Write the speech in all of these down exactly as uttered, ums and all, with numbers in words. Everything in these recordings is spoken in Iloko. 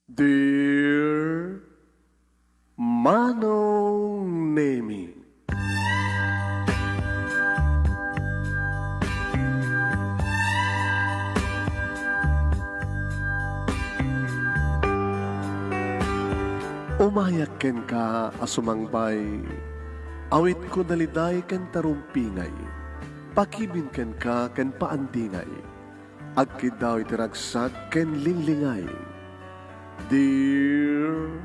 Dear Manong Nemi. Umayak kenka a sumangbay, awitko daliday ken tarumpingay, pakibin kenka ken paandingay. Agkiddaw iti ragsak ken linglingay. Dear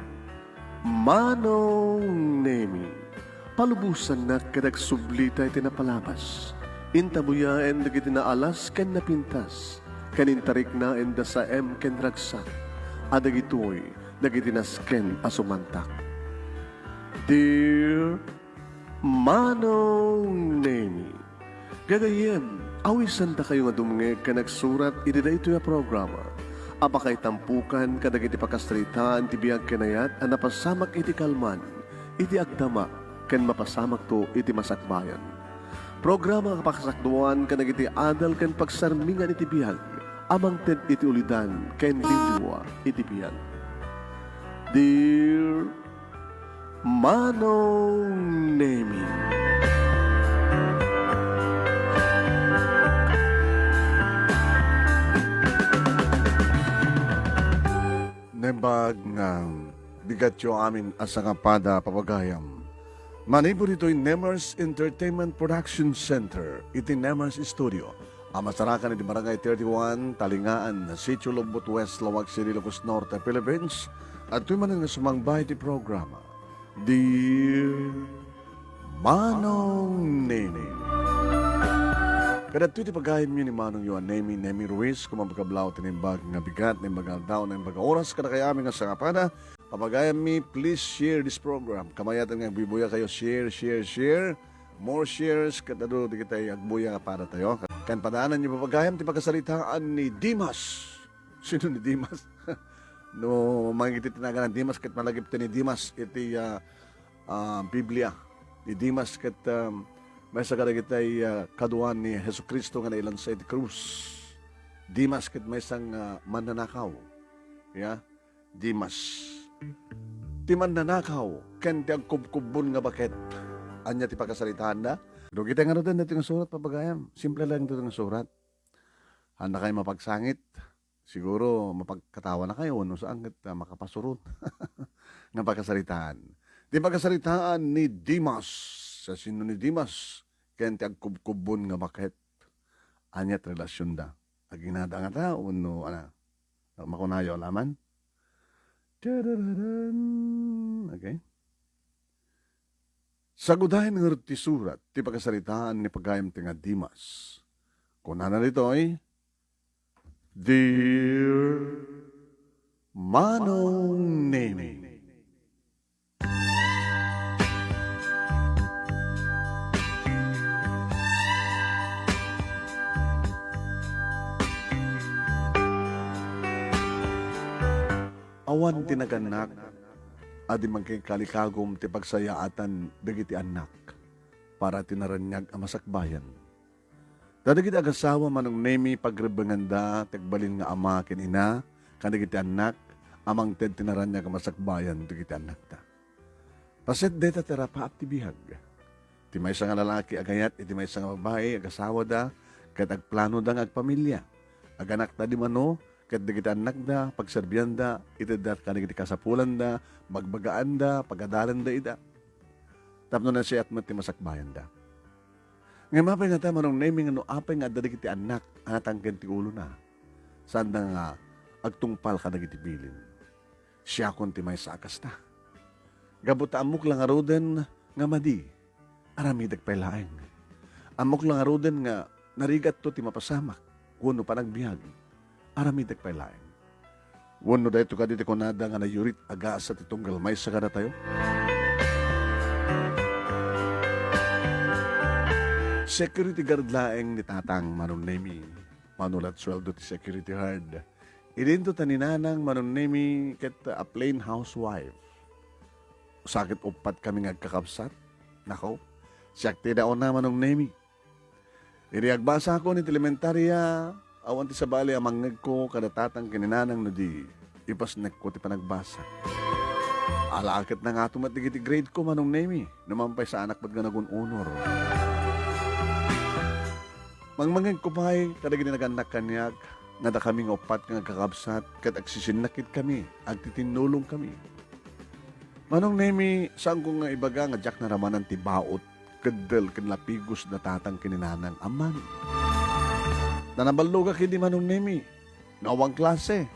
Manong Nemi, palubosannak ket agsublita iti napalabas. Intabuyaen dagiti naalas ken napintas, ken intariknaen da saem ken ragsak, a dagitoy dagiti nasken a sumantak. Dear Manong Nemi, gagayyem, awisandakayo nga dumngeg ken agsurat iti daytoy a programa a pakaitampukan kadagiti pakasaritaan ti biag ken ayat a napasamak iti kalman, iti agdama, ken mapasamakto iti masakbayan. Programa a pakasakduan kadagiti adal ken pagsarmingan iti biag a mangted iti ulidan ken liwliwa iti biag. Dear Manong Nemi. Naimbag nga bigatyo amin a sangapada, papagayam. Manipud ditoy Nemers Entertainment Production Center iti Nemers Studio a masarakan iti Barangay thirty-one, Talingaan, Sitio Lobbot West, Laoag City, Ilocos Norte, Philippines. Adtoy manen nga sumangba iti programa. Dear Manong Nemi. Kadagitoy ti pagayamyo ni Manongyo a Nemi, Nemi Ruiz, kumabkablaw ti naimbag nga bigat, naimbag nga aldaw, naimbag nga oras, kadakayo amin nga sangapada. Papagayammi, please share this program. Kamayatan nga agbuybuya kayo, share, share, share. More shares, ket adu dagiti agbuya nga padatayo. Ken padaananyo, papagayam, ti pakasaritaan ni Dimas. Sino ni Dimas? No, mangiti ti nagan Dimas, ket malagip ti ni Dimas iti, ah, ah, Biblia. Ni Dimas ket, um, maysa kadagiti, ah, kaduan ni Jesu-Cristo nga nailansa iti krus. Dimas ket maysa nga mannanakaw. Ya? Dimas. Ti mannanakaw ken ti agkubkubbon nga baket. Ania ti pakasaritaanda? Dagiti ngaruden daytoy nga surat, papagayam. Simple lang daytoy nga surat. Haannakayo mapagsangit. Siguro, mapagkatawanakayo, no saan ket, ah, makapasurot nga pakasaritaan. Ti pakasaritaan ni Dimas. Sa sino ni Dimas? Ken ti agkubkubbon nga baket. Ania ti relasionda? Aginada ngata wenno, ana, makunayo alaman? Tarararan. Okay. Sagudayen ngarud ti surat ti pakasaritaan ni pagayam ti nga Dimas. Kunana ditoy, Dear Manong Nene. Awan ti nagannak a di mangikalikagum ti pagsayaatan dagiti annak para ti naraniag a masakbayan. Ta dagiti agasawa, Manong Nemi, pagrebbenganda ti agbalin nga ama ken ina kadagiti annak a mangted ti naraniag a masakbayan dagiti annakda. Paset dayta ti arapaap ti biag. Ti maysa nga lalaki agayat iti maysa nga babai, agasawada, ket agplanoda nga agpamilia. Aganakda di mano, ket dagiti annakda, pagserbianda, itedda kadagiti kasapulanda, bagbagaanda, pagadalenda ida. Tapno nasayaat met ti masakbayanda. Ngem apay ngata, Manong Nemi, nga no apay nga adda dagiti annak a natangken ti ulona, saanda nga agtungpal kadagiti bilin? Siakon ti maysa a kasta. Gapu ta ammok la ngaruden nga madi, aramidek pay laeng. Ammok la ngaruden nga narigatto ti mapasamak wenno panagbiag, aramidek pay laeng. Wenno daytoy kadi ti kunada nga nayurit a gasa ti tunggal maysa kadatayo? Security guard laeng ni Tatang, Manong Nemi. Mano la ti sueldo ti security guard. Idinto ta ni Nanang, Manong Nemi, ket a plain housewife. Sakit uppat kami nga agkakabsat. Nako, siak ti daona, Manong Nemi. Idi agbasakon iti elementaria, awan ti sabali a mangngegko kada Tatang ken ni Nanang no di Ipasnekko ti panagbasa. Ala ket nangato met dagiti grade ko, Manong Nemi, no man pay saanak met nga nagun-unor. Mangmangegko pay kadagiti nagannak kaniak nga dakami nga uppat nga agkakabsat ket agsisinnakitkami, agtitinnulongkami. Manong Nemi, saanko nga ibaga nga diak naramanan ti baut, keddel ken lapigos da tatang ken ni nanang. Amman, ta naballogak idi, Manong Nemi, no awan klase.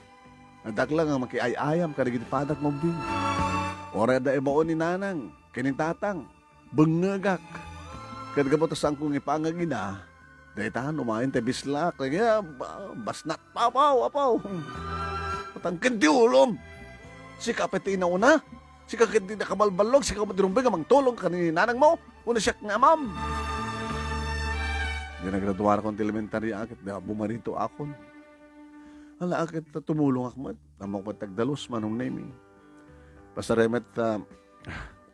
Adda la nga makiay-ayam kadagiti padak nga ubbing. Uray adda ibaon ni nanang ken ni tatang, bengngegak. Ket gapu ta saanko nga ipangag ida, dayta, umayen ti bislak. Kaya, ba-, basnat, "Apaw, apaw! Matangken ti ulom! Sika pay ti inauna! Sika ket ti nakabalballog, sika met ti rumbeng a mangtulong ken ni nanangmo, wenno siak nga amam!" Idi nagraduarakon ti elementaria ket, da, bumarito akon. Ala ket ta tumulongak met. Ammok met ti agdalus, Manong Nemi. Pasarem met, ah,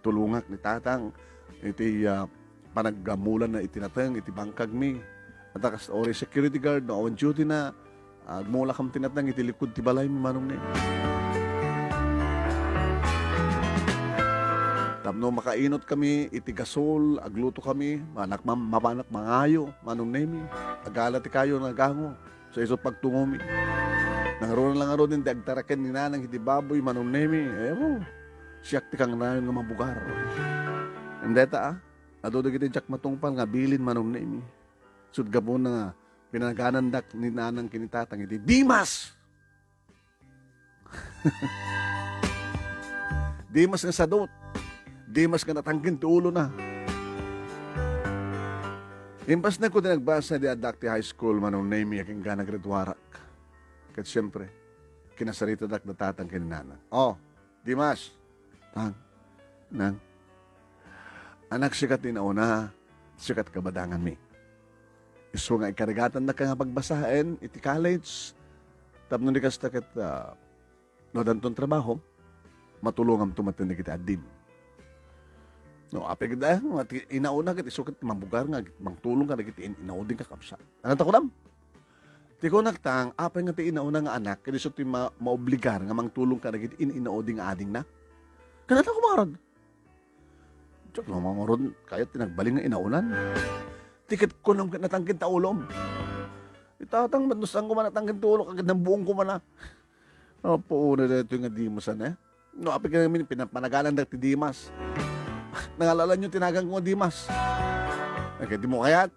tulongak ni tatang iti, ah, panagmulanna iti nateng iti bangkagmi. At kas uray security guard, no awan duty na, agmulakam ti nateng iti likud ti balaymi, Manong Nemi. Tapno makainut kami iti gasol, agluto kami, manak mam-, mapanak mangayo, Manong Nemi. Agala ti kayo nga agango. Sa isu pagtungomi. Nangruna la ngaruden ti agtaraken ni nanang iti baboy, Manong Nemi. Ewo, siak ti kangnayon nga mabugar. Dayta, ah, adu dagiti diak matungpal nga bilin, Manong Nemi. Sut gapuna nga pinaganandak ni nanang ken ni tatang iti Dimas! Dimas nga sadut. Dimas nga natangken ti ulona. Impasnekko ti nagbasa idi addaak ti high school, Manong Nemi, agingga nagraduarak. Ket siempre, kinasaritadak da tatang ken ni nanang. "Oh, Dimas, tang, nang, anak, sika ti nauna, sika ti kabadanganmi. Isu nga ikarigatannaka nga pagbasaen iti college, tapno di kasta ket, ah, no addanton trabaho, matulonganto met dagiti addim." No, apay ket, ah, ti inauna ket isu ket mabugar nga mangtulong kadagiti in-, inaudi nga kakabsat. Ania ta kunam? Ti kunak tang, apay nga ti inauna nga anak, ket isu ti ma-, maobligar nga mangtulong kadagiti in-, inaudi nga adingna? Ket ania ta kumarud? Diak la ngarud kayat ti nagbalin nga inaunan. Ti ket kunam ket natangken ta ulom. Itatang met no saan koma natangken ti ulok, agid nambuong koma na. Apo, una daytoy nga Dimas, ania? No, apay ket ngamin, pinapanaganan da ti Dimas. Nangalalanyo ti nagan ko nga Dimas. Ay, ket dimo kayat?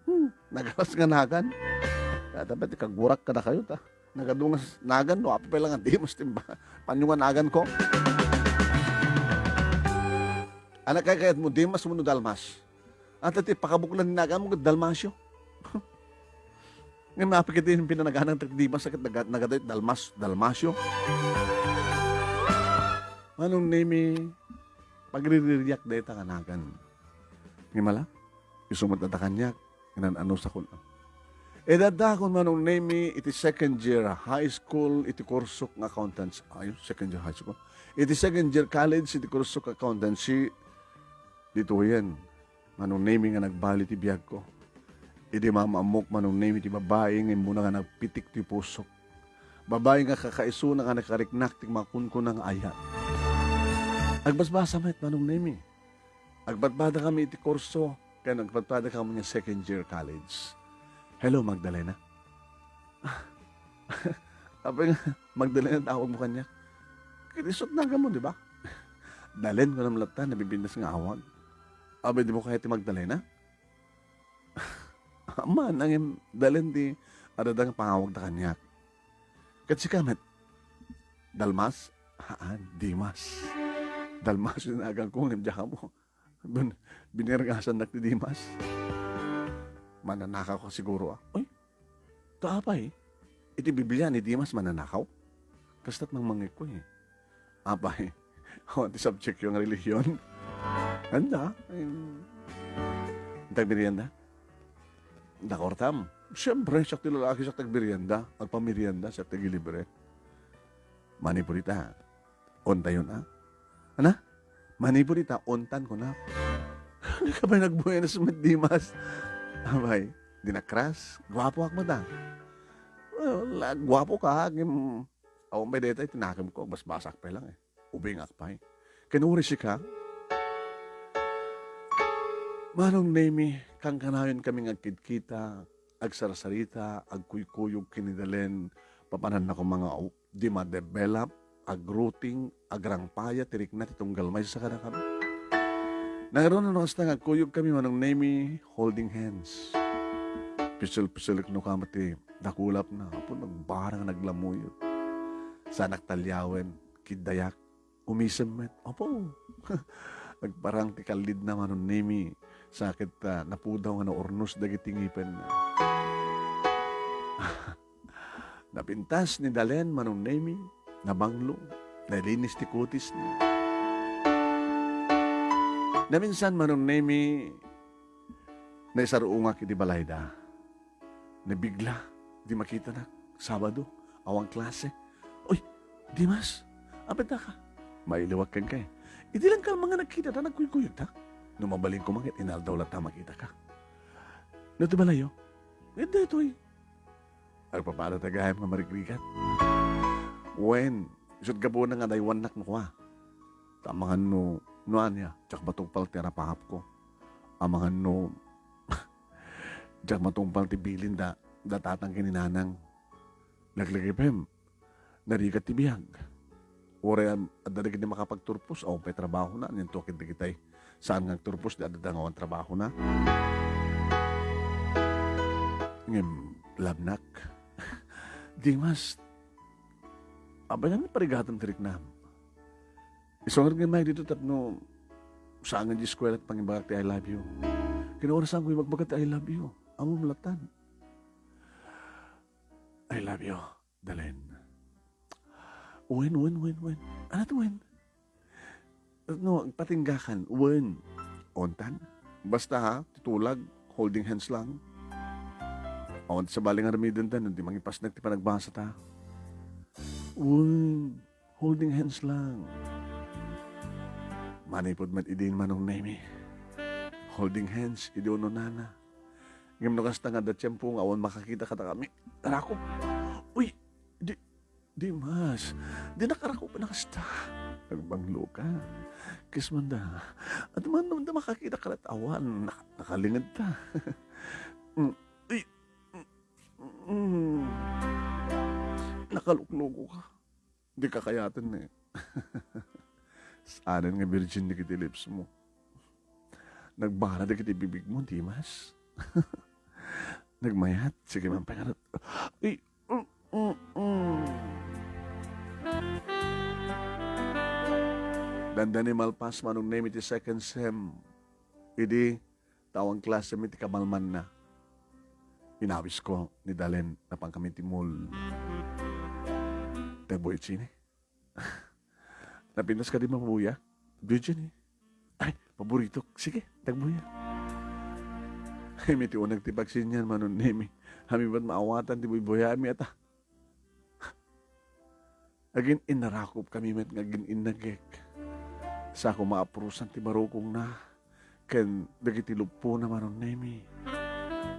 Hmm, nagalas nga nagan. Kaya dapat ikagurak kadakayo, ta. Nagadungas nagan, no, apay lang nga Dimas, timba. Panyo nga nagan ko. Anak, kay kayat mo, Dimas wenno Dalmas? Ata ti pakabuklan ni nagan mo, Dalmasyo. Ngem apay ket pinanaganan ti Dimas, ket naga-, nagada Dalmas, Dalmasyo. Manong Nemi, pagriririak dayta nga nagan. Ngem ala, isu met adda kaniak, inan-anusakon. Idi addaakon, Manong Nemi, iti second year high school, iti kursok nga accountancy. Ay, second year high school. Iti second year college, iti kursok nga accountancy, ditoyen, Manong Nemi, nga nagbali ti biagko. Idi maam-ammok, Manong Nemi, ti babai nga immuna nga nagpitik ti pusok. Babai nga kakaisuna nga nakariknak ti makunkuna nga ayat. Agbasbasa met, Manong Nemi. Agpadpadakami iti kurso, ken agpadpadakami nga second year college. "Hello, Magdalena." "Apay nga Magdalena tawag mo kaniak?" "Ket isut nagan mo, di ba?" "Dalen," kunam latta, nabibindas nga awag. "Apay, di mo kayat ti Magdalena?" "Ammo, ngem Dalen ti adda nga pangawagda kaniak." "Ket sika met, Dalmas?" "Haan, Dimas. Dalmas ti naganko ngem diak ammo. Bin-, binirngasannak ti Dimas. Mananakaw ka siguro, ah." "Uy, ta apay? Iti Biblia ni Dimas mananakaw?" "Kasta't mangmangikko, eh." "Apay, awan ti subject-yo nga relihiyon?" "Anda, em, tagmerienda. Dakurtam. Siyempre, siak ti lalaki, siak tagmerienda. Agpamerienda, siak ti agilibre." "Manipurita, ontayon a." "Ana? Manipurita, ontan," kunak. Kabay nagbuenas met Dimas. Abay, dinakras. Guapoak met a. Well, guapoka, ngem Awan pay dayta iti nakemko, agbasbasak pay lang eh. Ubingak pay. Ken uray sika, Manong Nemi, kankanayon kami nga agkidkita, agsarsarita, agkuykuyog ken ni Dalen, papananna koma nga di ma-develop, agrooting, agrangpaya ti rikna ti tunggal maysa kadakami. Nangruna no kasta nga agkuyog kami, Manong Nemi, holding hands. Pisil-pisilek no kama ti dakulapna, apo, nagbara nga naglamuyot. Saanak taliawen, kiddayak, umisem met. Apo, nagparang ti kallidna, Manong Nemi, sa ket, ah, napudaw nga naurnos dagiti ngipenna. Napintas ni Dalen, Manong Nemi, nabanglo, nalinis ti kutisna. Naminsan, Manong Nemi, naisarungak iti balayda. Nabigla, di makitanak, Sabado, awan klase. Uy, Dimas, apay daka? Mailiwak kenka eh. Idi lang kalma nga nagkita ta, nagkuykuyogta. No mabalin koma ket inaldaw latta makitaka. No ti balayyo? Ket daytoy. Agpapadata gayam nga marigrigat. Wen, isut' gapuna nga adaywannak no kua. Ta amangan no, no ania, diak matungpal ti arapahapko. Amangan no, diak matungpal ti bilin da, da tatang ken ni nanang. Laglagipen, narigat ti biag. Uray adda dagiti makapagturpos, awan pay trabahona, nianto ket dagitay saan nga agturpos, di adda nga awan trabahona. Ngem, labnak. Dimas, apay nga parigatam ti riknam. Isungar nga may dito tapno saan nga di eskwela at pangibagak ti I love you. Kinaurasan ko yung magbaga ti I love you. Amo malatan. I love you, Dalen. Wen, wen, wen, wen. Ano to, wen? No, patinggakan, wen. Ontan. Basta ha, titulag, holding hands lang. Awan ti sabali nga aramiden ta, no di mangipasnek ti panagbasa ta. Wen, holding hands lang. Manipud met idin Manong Nemi. Holding hands, idi ununana. Ngem no kasta nga adda tiempo nga awan makakita kadakami. Arakop. Uy, di, Dimas, di nakarakop na kasta. Nagbanglo ka. Kismanda. At man naman da makakita ka lat awan. Nak-, nakalinged ta. Mm. Uy. Mm. Nakalukluko ka. Di kakayaten eh. Saanen nga virgin dagiti lips mo. Nagbara dagiti bibig mo, Dimas. Nagmayat, sige man pangarap. Uy, mm, mm, mm. Dandani malpas Manong Nemi ti second sem. Idi, ta awan klase mi ti kamalmanna. Inawisko ni Dalen, napan kami ti mall. Tagboy sini. Napintas ka di mapabuya? Virgin eh. Ay, paboritok. Sige, tagboya. Ay, mi ti uneg ti pagsinyan, Manong Nemi. Ami ba't maawatan ti buybuya, ami ata. Agin-innarakop kami met nga agin-innagek. Sako maapurusan ti barukongna ken dagiti luppona, Manong Nemi.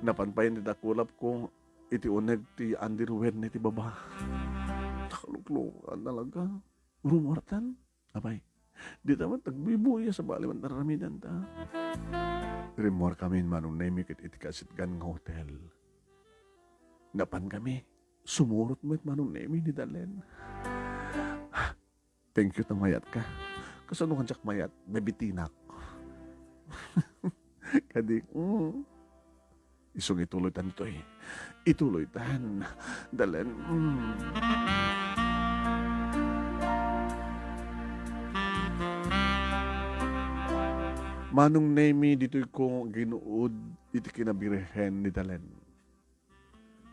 Napan pay iti dakulapko iti uneg ti underwear na iti baba. Nakaluklukan talaga. Rummuartan? Apay, dita met agbuybuya sabali man ti aramidenta. Rimmuar kami, Manong Nemi, ket iti kaasitgan nga hotel. Napan kami. Sumurot met Manong Nemi ni Dalen. Thank you ta mayat ka. Kasano ka diak mayat? Nabitinak. Kadi, mm. Isong ituloy tan itoy. Ituloy tan. Dalen, mm. Manong Nemi, ditoy ko ginuod iti kinabirhen ni Dalen.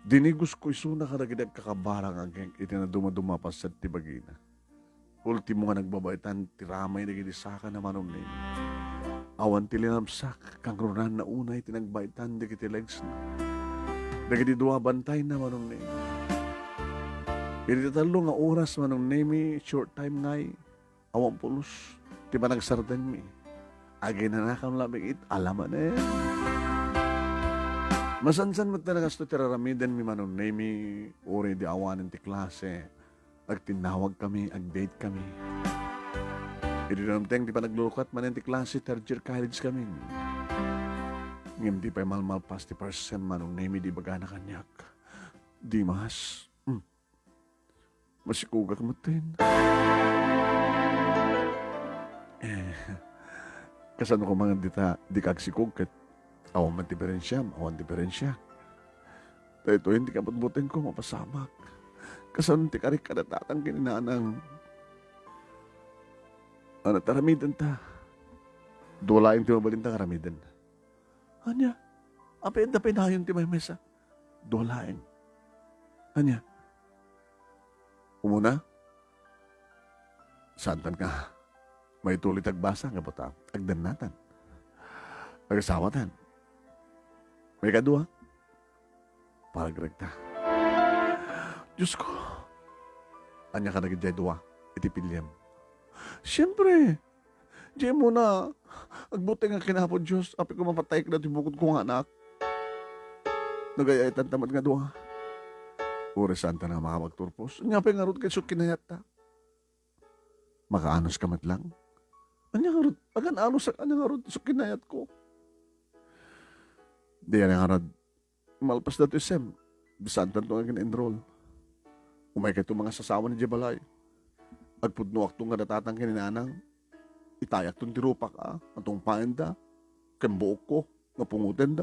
Dinigosko isuna kadagiti agkakabara nga agek iti nadumaduma a paset ti bagina. Ultimo nga nagbabaetan ti ramay dagiti sakana Manong Nemi. Awan ti linamsak, kangrunanna unay ti nagbaetan dagiti legsna. Dagiti dua a bantayna Manong Nemi. Iti tallo nga oras Manong Nemi, short time ngay, awan pulos ti panagsardenmi. Aginanakam labi ket ala manen. Masansan met ta nakasto ti raramidenmi Manong Nemi, uray di awanen ti klase. Agtinnawagkami, ag-date kami. Idi dumteng ti panaglukat manen ti klase, third year college kami. Ngem di pay malmalpas ti first sem, Manong Nemi, di ibagana kaniak, "Dimas, hmm, masikogak metten." Eh, kasano koma nga dita, dika agsikog ket awan man diferensiam, awan diferensia. Daytoyen ti kabutbutengko, mapasamak. Kasano ti karik kada tatang ken ni nanang? Ano, taramidenta. Dua laeng ti mabalinta nga aramiden. Ania? Apay adda pay nayon ti maymaysa? Dua laeng. Ania? Umuna, saantan nga maituloy ti agbasa, nga buta, agdennatan. Agasawatan. Maikadua, paragregta. Diosko, ania kadagiti dua iti piliem? Siempre, diay umuna, agbuteng nga ken Apo Dios, apay ko mapatayek dagiti bukodko nga anak. Nagay-ayatanta met nga dua. Uray saanta nga makapagturpos. Ania pay ngarud ket isu kinayatta? Makaanoska met lang? Ania ngarud? Agan-anos, ania ngarud isu kinayatko? Di, ania ngarud? Malpas datoy sem, di saantanto nga agin-enroll. Umaykayto mangasasawa idiay balay. Agpudnoakto nga datatang ken ni nanang. Itayakton ti rupak a matungpaenda ken buokko nga pungotenda.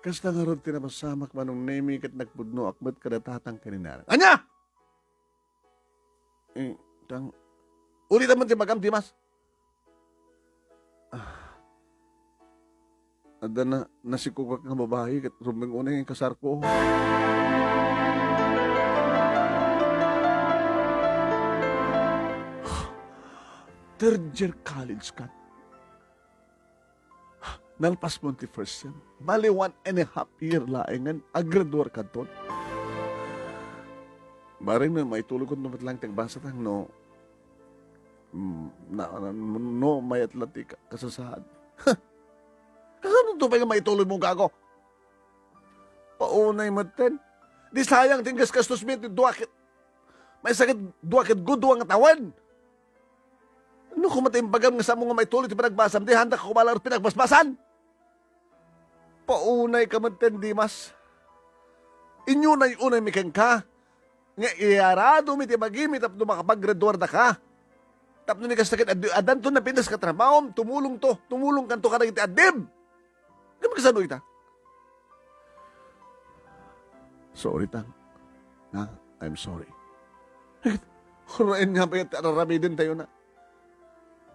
Kasta ngarud ti napasamak, Manong Nemi, ket nagpudnoak met kada tatang ken ni nanang. Ania? Eh, tang-, ulitem met ti bagam, Dimas. Ah. Adda na, nasikogak nga babai ket rumbeng unay nga inkasarko. Third year college kan. Nalpas mo ti first sem. Bali, one and a half year laengen, agraduar kadton. Bareng no maituloy ko met lang ti agbasa tang no, mm, na, na, no, mayat la ti ka-, kasasaad. Kasano to pay nga maituloy mo, gago? Paunay metten. Di sayang ti gasgastos mi ti dua ket, maysa ket dua ket dua nga tawen. No, koma ti imbagam nga saanmo nga maituloy ti panagbasam, di haanda ka koma laeng pinagbasbasan. Paunay ka metten, Dimas. Inyunay-unay mi kenka nga iyarado mi ti bagimi tapno makapaggraduardaka. Tapno ni kasta ket adda-, addanto napintas nga trabahom, tumulongto, tumulongkanto kadagiti addim. Ngem kasano ita? Sorry, Tang. Ha? I'm sorry. Uray ania pay ti araramidentayo na.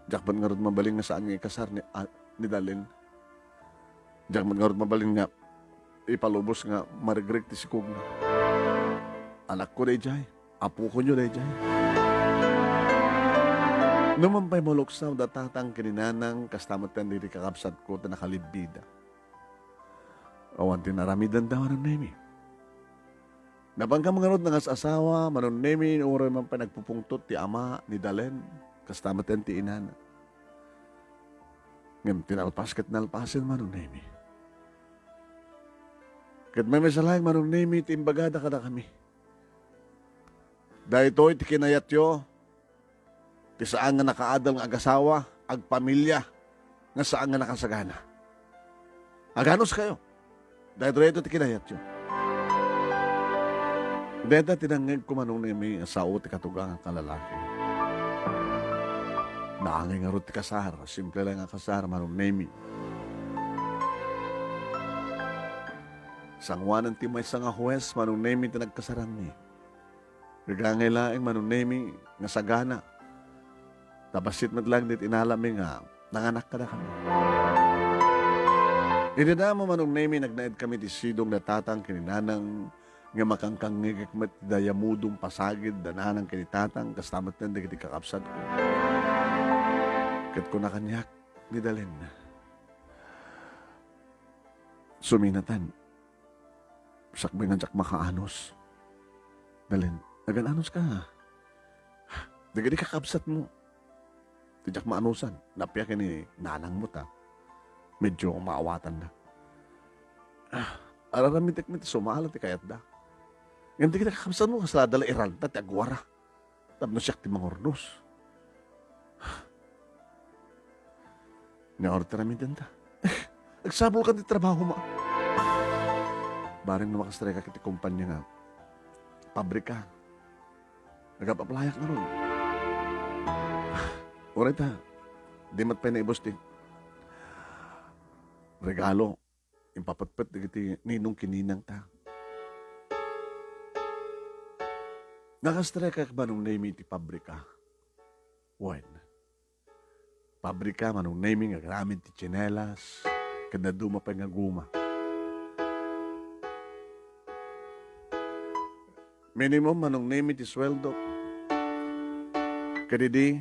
Diak met ngarud mabalin nga saan nga ikasar ni, ah, ni Dalen. Diak met ngarud mabalin nga ipalubos nga maregreg ti sikogna. Anakko daydiay. Apokonyo daydiay. Numan pay maluksaw da tatang ken ni nanang, kasta met dagiti kakabsatko ta nakalibbida. Awan ti naramidenda, Manong Nemi. Napankam ngarud nga as-asawa, Manong Nemi, uray man pay nagpupungtot ti ama ni Dalen, kasta met ti inana. Ngem ti nalpas ket nalpasen, Manong Nemi. Ket maymaysa laeng, Manong Nemi, ti imbagada kadakami. Daytoy ti kinayatyo, ti saan nga nakaadal nga agasawa, agpamilia, nga saan nga nakasagana. Aganuskayo. Daytoy, daytoy ti kinayatyo. Dayta ti nangngegko, Manong Nemi, nga sao ti katugang a kalalaki. Naangay ngarud ti kasar, simple laeng a kasar, Manong Nemi. Sanguanen ti maysa nga huwes, Manong Nemi, ti nagkasaranmi. Agangay laeng, Manong Nemi, nga sagana. Ta bassit met laeng dagiti inalami nga nanganak kadakami. Idi damo, Manong Nemi, nagnaed kami ti sidong da tatang ken ni nanang nga makangkangngegek met ti dayamudong pasagid da nanang ken ni tatang, kasta met dagiti kakabsatko. Ket kuna kaniak ni Dalen, "Suminatan, sakbay nga diak makaanus." "Dalen, agan-anuska? Dagiti kakabsatmo ti diak maanusan, nappia ken ni nanangmo ta medyo maawatanda. Ah, araramidek met ti sumala ti kayatda." Ngem dagiti kakabsatmo, kasla adda la iranta ti agwara tapno siak ti mangurnos. Naurter amin denta. Agsapulkan ti trabahom. Bareng no makastreka iti kompania nga pabrika, nagap-applyak ngarud. Uray ta, di met pay naibus ti regalo impapetpet dagiti ninong ken ninangta. Nakastreka Manong Nemy iti pabrika. Wen, pabrika, Manong Nemy, nga agraman ti tsinelas ken dadduma pay nga guma. Minimum, Manong Nemy, ti sueldo. Kadidi,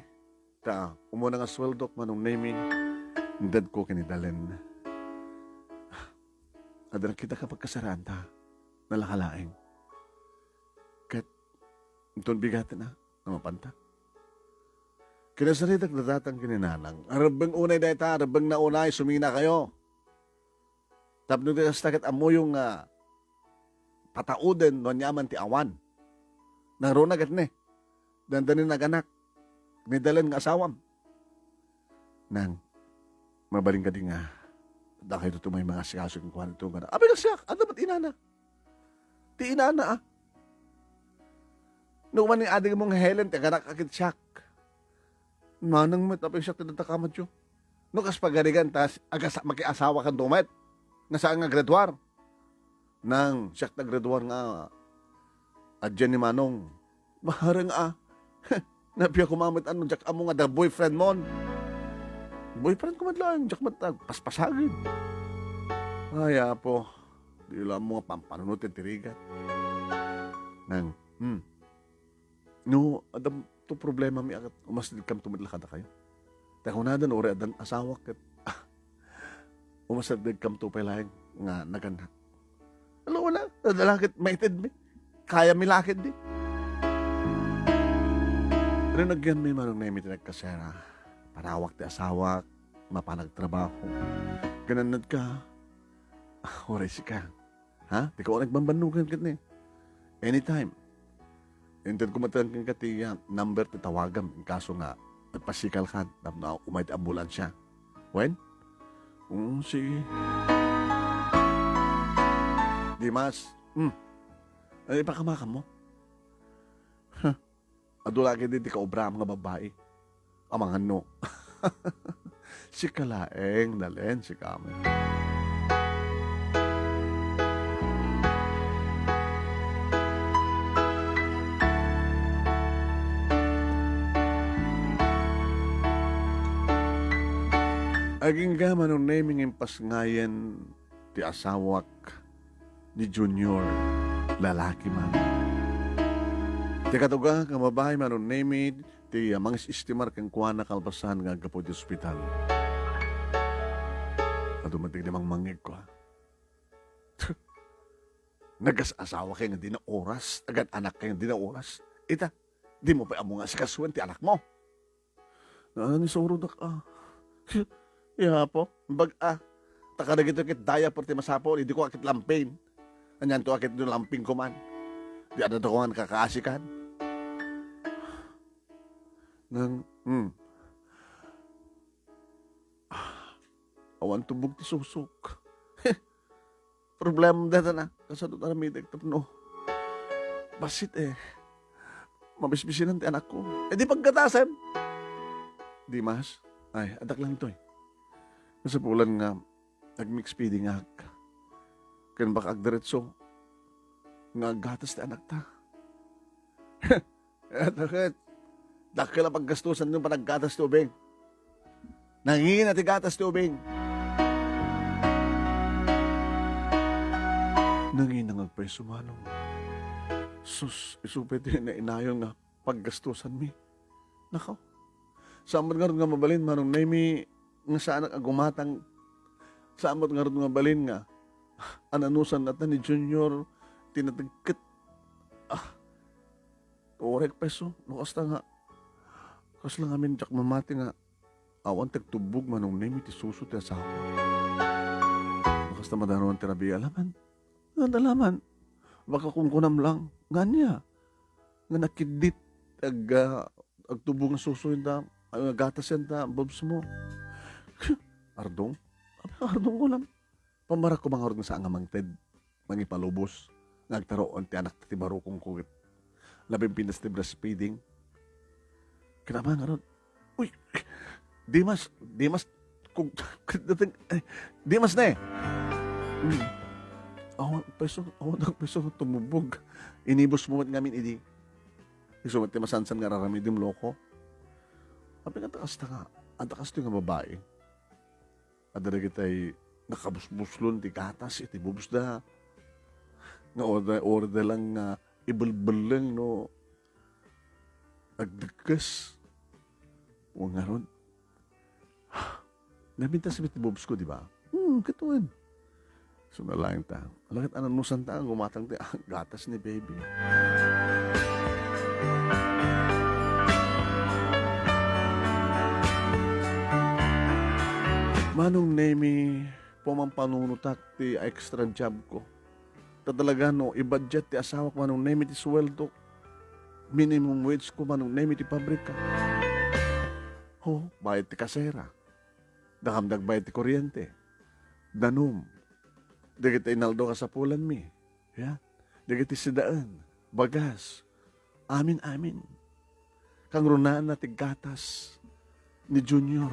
ta umuna nga sueldok, Manong Nemy, intedko ken ni Dalen. Adda nakita ka pagkasaraanta, nalaka laeng. Ket inton bigaten a, namapanta. Kinasaritak da tatang ken ni nanang. Arebbeng unay dayta, arebbengna unay, suminakayo. Tapno di kasta ket ammoyo nga patauden no aniaman ti awan. Nangruna ket ne, dandani naganak, ni Dalen nga asawam. Nang, mabalin kadi nga, dakayto ti umay mangasikaso kenkuana ito nga, abi nga siak, adda met inana. Ti inana, ah. No, umani ading mo nga Helen, ti aganak a ket siak. Manang met, apay siak ti dadakamatyo. No, kas pagarigan, tas agas-, makiasawa kan dumet. Nga saan nga graduar. Nang, siak ti graduar nga, adyan ni Manong. Mahareng a. Napia kumamet ano, diak ammo nga da boyfriend mon. Boyfriend ko met laeng, diak met agpaspasagid. Ay, apo. Di la mo nga pampanunot ti rigat. Nang, hmm. No, adda to problema mi akat, umas di kam tumitla kadakayo. Ta kunada no, uri addan asawak ket, ah, umas di kam to pay laeng nga nagannak. Ano wala? Adda la ket maited mi. Kaya mi lakit di. Rinugyan mi Manong Nemy ti nagkasera. Panawak ti asawak, mapan agtrabaho. Ganannad ka, ah, uray sika. Ha? Dika unay agbanbannogan ket ni. Anytime. Inted ko met kenka ti, ah, number ti tawagam in kaso nga nagpasikal ka tapno umay ti ambulansya. Wen? Mm, sige. Dimas. Hmm. Ay, ipakamakam mo. Huh. Adu la ket ti kaobraam nga babbai. Amangan no. Sika laeng, Dalen, sika met. Agingga Manong Nemy nga impasngayen ti asawak ni Junior, lalaki man. Ti katuga nga babai, Manong Nemy, ti, ah, mangis-estimar kenkuana kalpasan nga aggapu iti ospital. Adu met ti mangmangngegko, ha? Nagas-asawa kay nga di na oras, agan-anak kay nga di na oras. Ita, di mo pay ammo nga asikasuen ti anakmo. Nangisuro dak, ah. Yapo, bag-a. Ta kadagitoy ket diaper ti masapul, idi ko akit lampin. Anianto akit no lampin ko man. Di adda ko man kakaasikan. Nang, hmm. Ah, awan tubog ti susok. Problema dayta na, kasano ti aramidek tapno bassit, eh. Mabisbisinan ti anakko. Eh, di paggatasem. Dimas, ay, addak lang toy. Kasapulan nga, nag-mix feeding ak. Ken baka agdiretso nga aggatas ti anakta. Eto ket, dakkel a paggastusan no panaggatas ti ubing. Nangina ti gatas ti ubing. Nangina nga agpayso, Manong. Sus, isu pay ti nainayon nga paggastusanmi. Nakaw. Saan met ngarud nga mabalin, Manong Nemy, nga saanak a gumatang. Saan met ngarud nga mabalin nga ananusan nata ni Junior ti natengket. Ah, Orek peso, no kasta nga, kasla ngamin diak mamati nga awan ti agtubbog, Manong Nemy, ti suso ti asawa. No kasta, madanuan ti rabii a laman. Adda laman. Baka kunkunam lang. Nga ania? Nga nakiddit, ag-, ah, agtubo nga suso yun ta, ah, gatas yan ta, bulbs mo. Ardong? Apa, ardong ko lang. Pamarak ko mangarod nga saan nga mangted, mangipalubos, nga agtaroon ti anak ti barukong ko ket labi pintas ti breastfeeding. Kinamang ngarud, "Uy, Dimas, Dimas, kung, datang, ay, Dimas ne." Hmm. Awan, peso, awan ang peso nga tumubog. Inibos mo met ngamin idi. Isu met ti masansan nga raramidem, loko. Apay nga ta kasta nga, anta kastoy nga babae. Adda dagitay nakabusbuslon ti gatas iti bubsda. Nga order, order lang nga ibelbelleng no agdikes. Wen ngarud, napintas met ti bubsko, di ba? Hmm, kitaen. So, nalaing ta. Alaket anannusan ta, gumatang ti gatas ni baby. Manong Nemi, pumampanunot ti extra job ko. Ta talaga no, i-budget ti asawak Manong Nemi ti suweldo. Minimum wage ko Manong Nemi ti pabrika. Ho, bayad ti kasera. Dakam dagbayad ti kuryente. Danum. Dagiti inaldo kasapulanmi. Ya. Dagiti sidaen. Bagas. Amin, amin. Kangrunaanna ti gatas ni Junior.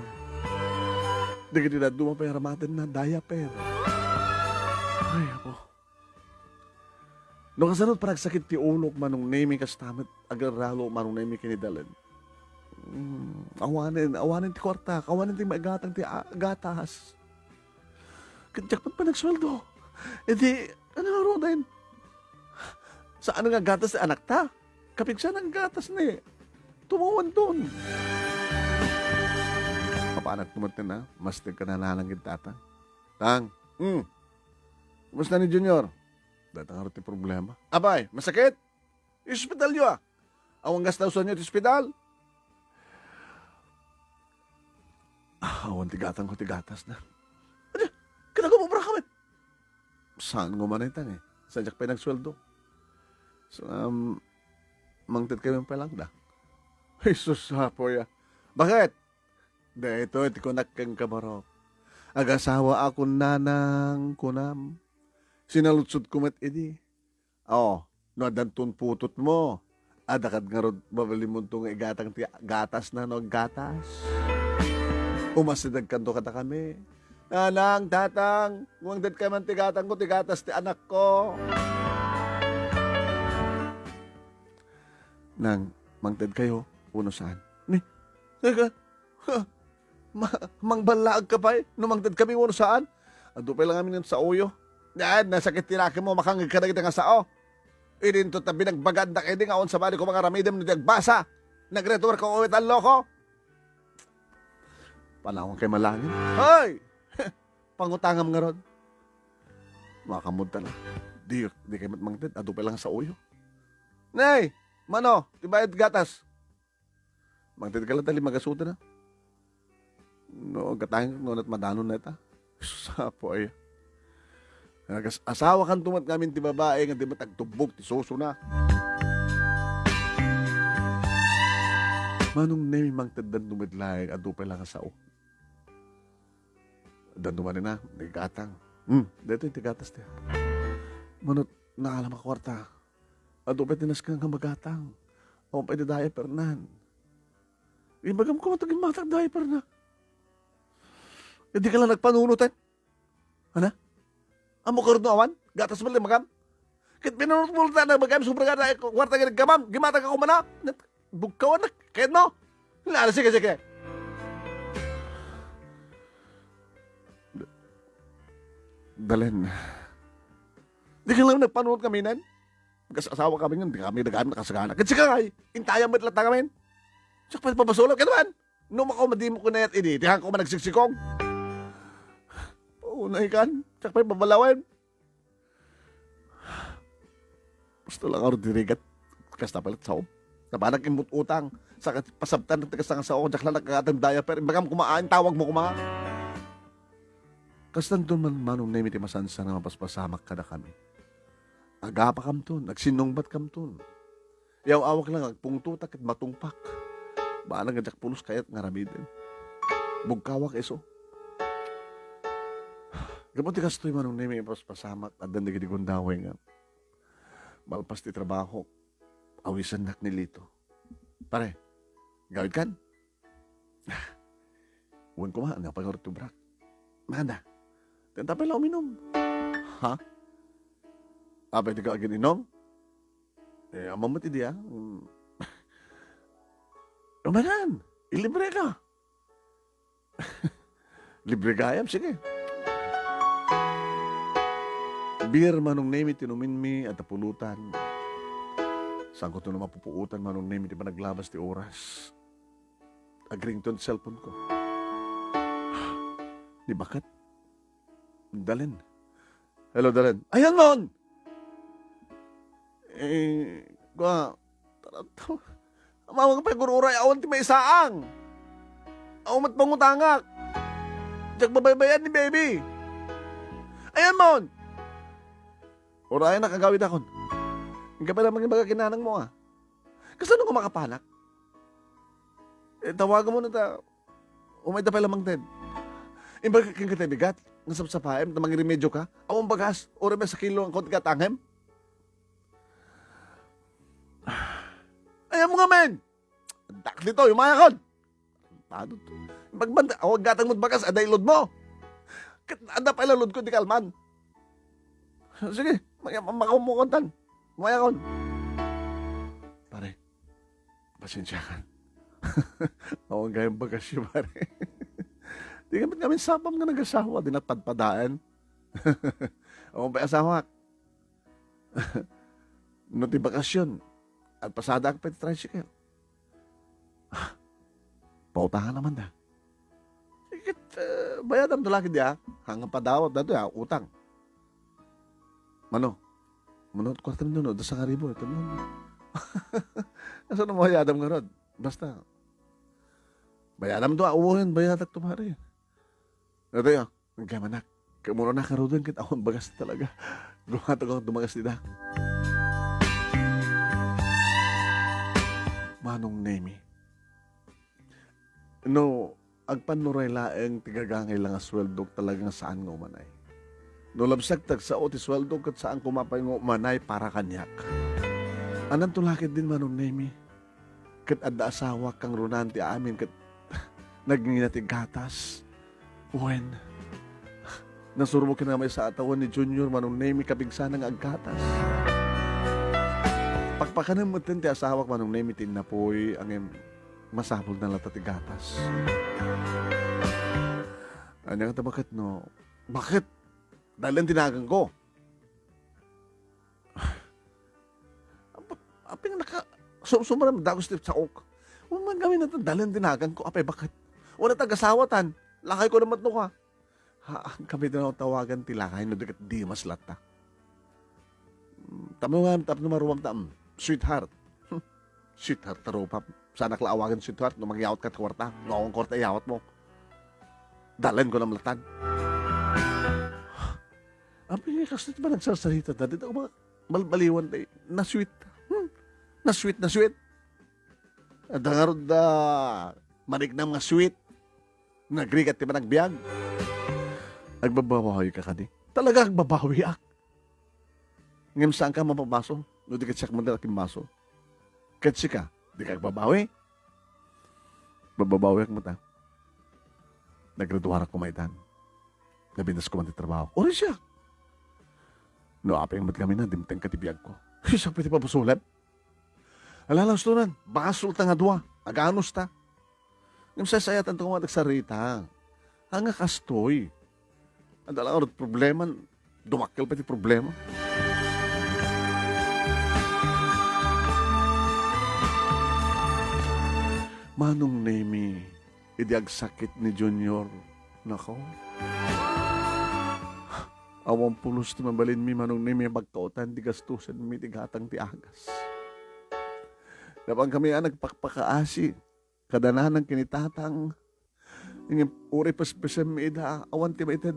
Dagiti dadduma pay aramatenna, diaper. Ay, apo. No kasano panagsakit ti ulok Manong Nemi, kasta met agarralo Manong Nemi ken ni Dalen. Hmm, awanen, awanen ti kuarta, awanen ti maigatang ti a-, gatas. Ket diak met panagsueldo. Idi, ano nga ruden? Saan nga gatas ti anakta? Kapigsa nga gatas ni. Tumawanton. Mapanak tumaten, ha? Mas nagkananalang kita, ta. Tang. Hmm. Kumusta ni Junior? Data nga ti problema. Abay, masakit? Ospitalyo, ah. Awan gastasanyo ti ospital? Ah, awan ti gatang ko ti gatas na. Anya, kinagumobra ka met. Saan nga umanay tang, eh? Sadiak pay nagsueldo. So, um, mangted kami pay lang da. Jesus, apo ya. Bakit? Daytoy ti kunak ken kabarok. Agasawa akon nanang kunam. Sinaludsod ko met idi. Oh, no addanton putotmo, adda kad ngarud, babalimonto nga igatang ti gatas na no aggatas. Umasidegkanto kadakami. Nanang, tatang, mangted kay man ti gatang ko, ti gatas ti anak ko. Nang, mangted kayo, uno saan? Ni, teka, ha, ma-, mangballaag ka pay, no mangted kami, uno saan? Adu pay lang amin sa uyo. Yan, nasakit ti laki mo, makangeg ka dagiti nga sao. Idinto ta binagbagandak idi nga awan sabali ko mangaramidem no di agbasa. Nagretuar ka uwitan loko. Panawan kay malangin. Hoy! Pangutangam ngarud. Makamudta na. Di, di kay mat-, mangted. Adu pay lang sa uyo. Nay! Mano, ti bayad gatas. Mangted ka lang tali magasuta na. No, gatangin no nat madano na ita. Sapo ay. Nagas-, asawa kan tumat ngamin ti babae nga di matagtubog ti suso na. Manong Nemi mangted dan tumat laeng, adu pay lang a sao. Dan tumat na, di gatang. Hmm, dito yung tigatas ti. Manot, naalam a kwarta. Adu pay ti nasken nga magatang. Awan pay ti diaper nan. Ibagam ko matag matag diaper na. Hindi ka lang nagpanunutan. Ana? Amo ka rin awan? Gatas mo limagam? Kit pinunot mo lang na magam, sobra ka na kwarta nga nagkamam. Gimatag ako mana. Bugkawan na. Kaya mo? Lala, sige, sige. Dalen. Di ka lang nagpanunot kami nan? Kas-asawa kami ngan, di kami nagano nakasagana. Kasi ka ngay, intayan met latta kami. Siak pay pabasulaw, kaya naman. No, makaw, madi mo kunayat idi, di ko managsigsigong. Unay kan, siak pay pabalawen. Basta lang aro dirigat. Kasta pala saom. Nabanak imut utang. Sa kat-, pasabtan na tigas nga sao, diak lang nagkakatang diaper. Imbagam kumaan, tawag mo kuma. Kastan doon man, Manong Nemi, ti masansan nga mapaspasamak kada kami. agapakamton, agsinnungbatkamton. Yaw-awak lang, agpungtotak ket matungpak. Banag nga diak pulos kayat nga aramiden. Bugkawak isu. Gapu ti kastoy, Manong Nemi, ipaspasamak, addan dagiti gundaway nga malpas ti trabaho, awisennak ni Lito. Pare, gawid kan? Wen koma, ania pay nga rutubrak? Nada. Tenta pay la uminom. Ha? Apay di ka agin-inom? Eh, ammom met idi, ah. Mm. Umanan, ilibre ka. Libre gayam, sige. Beer, Manong Nemi, ti inuminmi, adda pulutan. Saanko ti mapupuotan, Manong Nemi, ti panaglabas ti oras. Agrington ti cellphone ko. Ni baket. Dalen. Hello, Dalen. Ayan, Mon! Eh, kua, tara, tara. Amawag pay gur-uray, awan ti maisaang. Awan met pangutangak. Diak babaybay-an ni baby. Ayan, Mon! Urayan na kagawid akon. Ang kapila mangibaga kinanang mo, ah. Kasano nga makapanak? Eh, tawagan mo na ta. Umay ta pay lamang, Ted. Imbag ken ka, Ted, bigat. Nasapsapaem, ta mangiremedyo ka. Awan bagas, uray may sakilo ang kot ka tangem. Ayan mo nga, men! Dak dito, yung mga kon! Ano to? Imbag man, awag gatang mo't bagas, ada ilod mo! Kat, ada pay la lod ko, di kalman. Sige, maya, makaumukan tan. Maya kon. Pare, pasensya ka. Awan gayam bagasyo, pare. Di kami, kami sapam nga nagasawa, di natpadpadaan. Awan pay asawak. No ti bakasyon, agpasadaak pay ti tricycle. Ah, pautangan naman da. Ket, eh, bayadam to lagi dia. Hanggang padawat da to, ya, utang. Mano? Mano, kwarta mi no, da sangaribo, ito mo. Asa na mo bayadam nga rod? Basta. Bayadam to, ah, uwayan, bayadak to, pare. Ito ya, nagkamanak. Kamura na karuden ket awan bagas talaga. Gumatag ako dumagas dida. Manong Nemi. No, agpannuray laeng ti gagangay la nga sueldok talaga nga saan nga umanay. No labsek ti agsao ti sueldok ket saan koma pay nga umanay para kaniak. Anan to lakit din, Manong Nemi. Ket adda asawa kang runan ti amin ket nagngina ti gatas. Wen, nasurmo ken nga maysa a tawen ni Junior, Manong Nemi, kapigsana nga aggatas. Pakpakanem metten ti asawak, Manong Nemi, ti innapuy, ngem masapulna latta ti gatas. Ania nga ta baket no? Baket? Dalen ti naganko. Apay nga naka-, sum-, sumrem dagus ti saok. Wen man kami natan, dalen ti naganko. Apay, baket? Wala ta agasawatan. Lakay ko naman to ka. Ha, kami na tawagan ti lakay no di ket Dimas latta. Mm, tapno nga, tapno maruwam ta, mm, sweetheart. Hmm, sweetheart, ta rupam. Sanak la awagan sweetheart no mangyawat ka ti kwarta. No, ang kwarta iyawat mo. Dalen ko namlatan. Apay nga kastoy ti panagsarsarita da, dita ko mga balbaliwan tayo. Na-sweet. Hmm. Na-sweet, na-sweet. Adda ngarud da mariknam nga sweet. Nagrigat ti panagbiag. Agbabawi ka kadi? Talaga agbabawiak. Ngem saan ka mapabasol? No di ket siak man ti nakimbaso. Ket sika, di ka agbabawi? Bababawiak met, ah. Naggraduarak koma itan. Nabindas ko man ti trabaho. Uri siya. No apay met kami na, dimteng ka ti biag ko. Siya pwede pabasolem? Alala, ustonan, basol ta nga dua. Aganus ta. Ngem saysayatan to nga agsarita. Anga kastoy. Adda lang arut problema, dumakkel pay ti problema. Manong Nemi, idi agsakit ni Junior, nako. Awan pulos ti mabalinmi, Manong Nemi, pagkautan ti gastusenmi ti gatang ti agas. Napan kami a nagpakpakaasi. Kada nanang ken ni tatang, ngem uray pespesenmi ida, awan ti maited.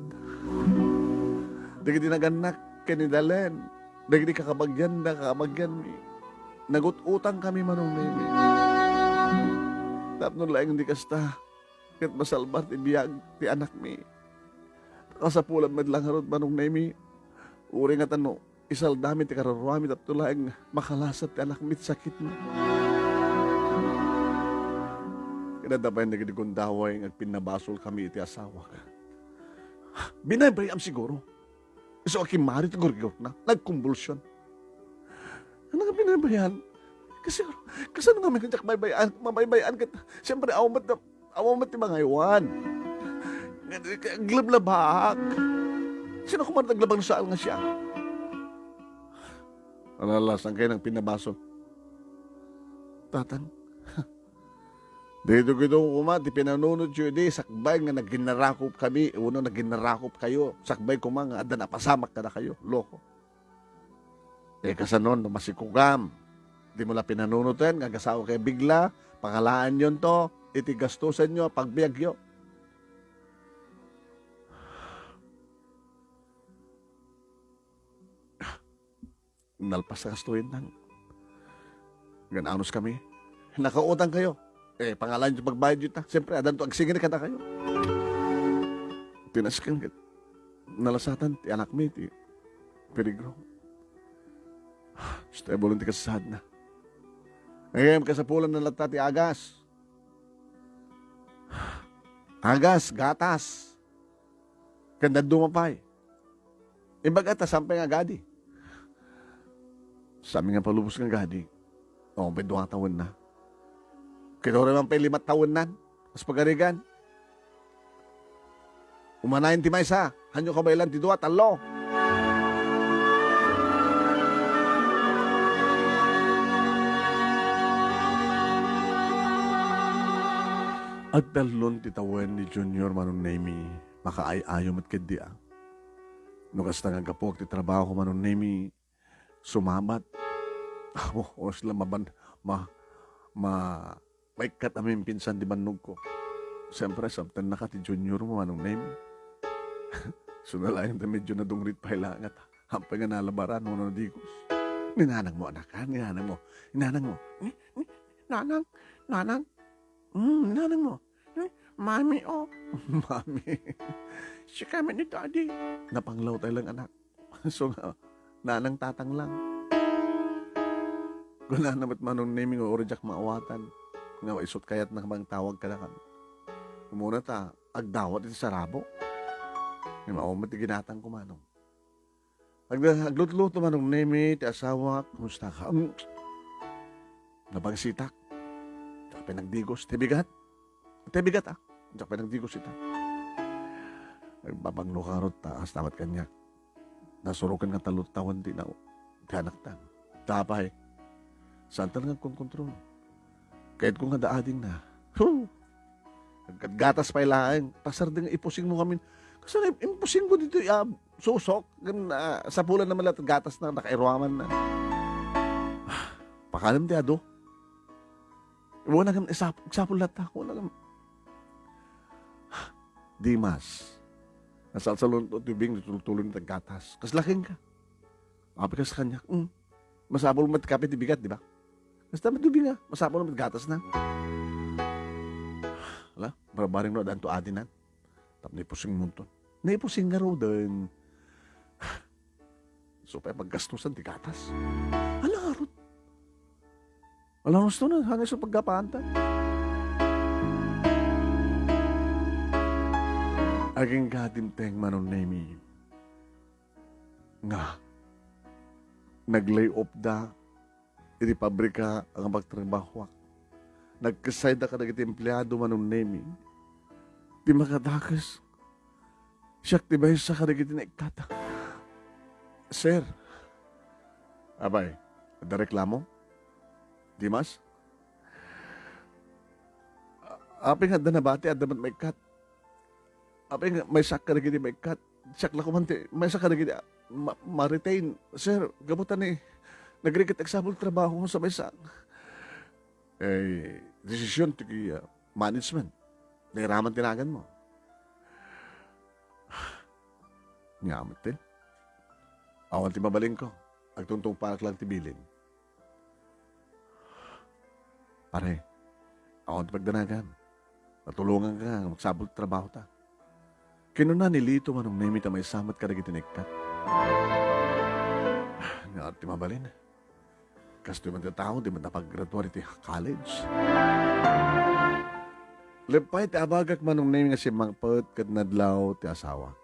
Dagiti nagannak ken ni Dalen, dagiti kakabagianna, kakabagianmi, nagut-utangkami, Manong Nemi. Tapno laeng di kasta, ket masalbar ti biag ti anakmi. Kasapulan met la ngarud, Manong Nemi, uray ngata no isaldami ti karuruami tapno laeng makalasat ti anakmi ti sakitna. Ket adda pay dagiti gundaway nga agpinnabasolkami iti asawak. Binaybay-am siguro. Isu a kimmari ti gurgurna, nagkumbulsion. Ano nga binaybay-an? Kasi, kasano nga may diak baybay-an, mabaybay-an ket, siyempre, awan met, awan met ti mangaywan. Aglablabak. Sino koma ti aglabang no saan nga siak? Ala, ala, saan kayo nang pinabasol? Tatang, dito, dito koma, ti pinanunotyo idi, sakbay nga naginnarakop kami, wenno naginnarakop kayo, sakbay koma nga adda napasamak kadakayo, loko. Eh, kasano no masikugam? Dimo la pinanunoten nga agasawa kayo bigla, pangalaanyonto iti gastusenyo, pagbiagyo. Nalpas a gastuenna. Ngan-anos kami. Nakautang kayo. Eh, pangalaanyo ti pagbayadyo ta. Siyempre, addanto agsingir kadakayo. Tinasken ket nalasatan ti anakmi ti peligro. Stable ti kasasaadna. Ngayon, kasapulan na latta ti agas. Agas, gatas. Ken dadduma pay. Ibaga ta, saan pay nga agadi? Saan nga palubos nga agadi? O, pay dua nga tawenna. Ket uray man pay lima tawennan, kas pagarigan. Umanayen ti maysa, hanyo kabaylan ti dua, tallo. Agtallon ti tawen ni Junior, Manong Nemi. Makaay-ayo met ketdi a. No kasta nga aggapuak ti trabaho, Manong Nemi, sumabat. Apo, oras la maban-, ma-, ma-, maikkat a mimpinsan ti bannogko. Siyempre, sabtennaka ti Junior mo, Manong Nemi. Isu na laeng ta medyo nadungrit pay la ngata. Apay nga nalabaran wenno nadigos. Ni nanang mo, anak, ha? Ni nanang mo. Ni nanang mo. Ni, ni, nanang, nanang. Mm, ni nanang mo. Eh, mami, oh. Mami. Sika met ni daddy. Napanglaw tayo lang, anak. So nga, nanang tatang lang. Kunana met, Manong Nemi, nga uray diak maawatan. Nga isut kayat na mangtawag kadakami. Umuna ta, agdawat iti sarabo. Nga maawat ti ginatang ko, Manong. Ag-, aglutluto, Manong Nemi, ti asawak, kumusta ka? Mm. Nabangsitak. Diak pay nagdigos. Ti bigat. Ti bigat, ah. Diak pay nagdigos ita. Nagbabanglo ka rot, taas, tamat kaniak. Nasuroken nga tallo tawen ti na-, ti anakta. Tapay. Saan talaga agkonkontrol? Kayat ko nga adda adingna. Huh! Aggatgatas pay laeng. Pasar di nga ipusing mo ngamin. Kasano im-, impusing mo dito, ah, susok? Gan, ah, sapulan naman lahat gatas na nakairuaman na. Pakanem ti adu. Wala gam isap-, isapul lahat ako. Wala gam-, Dimas. Nasalsalon to tubing, tultulon ti gatas. Kas laking ka. Abi kas kanya. Mm. Masapul mo ti kape ti bigat, di ba? Basta may tubig nga, masapul met gatas na. Ala, barbaring no, adanto adinan. Tapno ipusing monton. Naipusing nga ruden. So, pay paggastusan ti gatas. Ala, arut. Ala, gusto na, hanggang sa pagkapaanta. Aging katimteng, Manong Nemi, nga nag-lay off da iti pabrika nga pagtrabahoak. Nagkessayda kadagiti empleado, Manong Nemi. Ti makadakes, siak ti maysa kadagiti naikkata. Sir. Apay, adda reklamo? Dimas? A-, apay nga adda nabati, adda met maikkat. Apay nga maysa kadagiti maikkat. Siak la koman ti maysa kadagiti, ah, ma-, ma-retain. Sir, gapu ta ni, nagrigat example trabaho sa maysa. Eh, desisyon ti, ah, management. Nairaman ti naganmo. Nga met ti. Awan ti mabalinko. Agtungtungpaak lang ti bilin. Pare, awan ti pagdanagan. Natulonganka nga magsapul ti trabahota. Kinuna ni Lito, Manong Nemi, ta maysa met kadagiti naikkat. Nga ti mabalin. Kastoy man ti tao, di man napaggraduar iti college. Leppay ti abagak, Manong Nemi, nga simmangpet ket nadlaw ti asawak.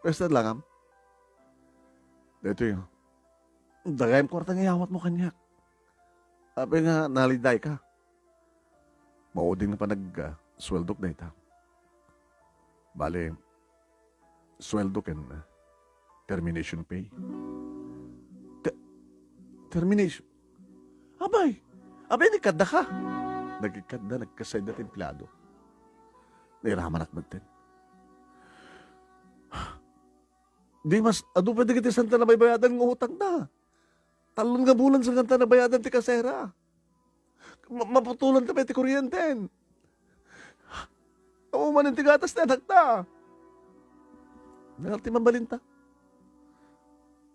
Pesta langam. Daytoy, dagayem kuarta nga iyawatmo kaniak. Apay nga nalidayka? Maudi nga panag, ah, suweldok dayta. Bale, suweldo ken, ah, termination pay. Te-, termination? Abay! Abay, nagkadda ka? Nagkadda, nagkasayda ti empleyado. Nairamanak metten. Di mas, adu pay dagiti saan ta nabaybayadan nga utangta. Tallo nga bulan saan ta nabayadan ti kasera. Ma-, maputolan ta pay ti kuryenten. Awan manen ti gatas ti anakta. Nalti mabalinta.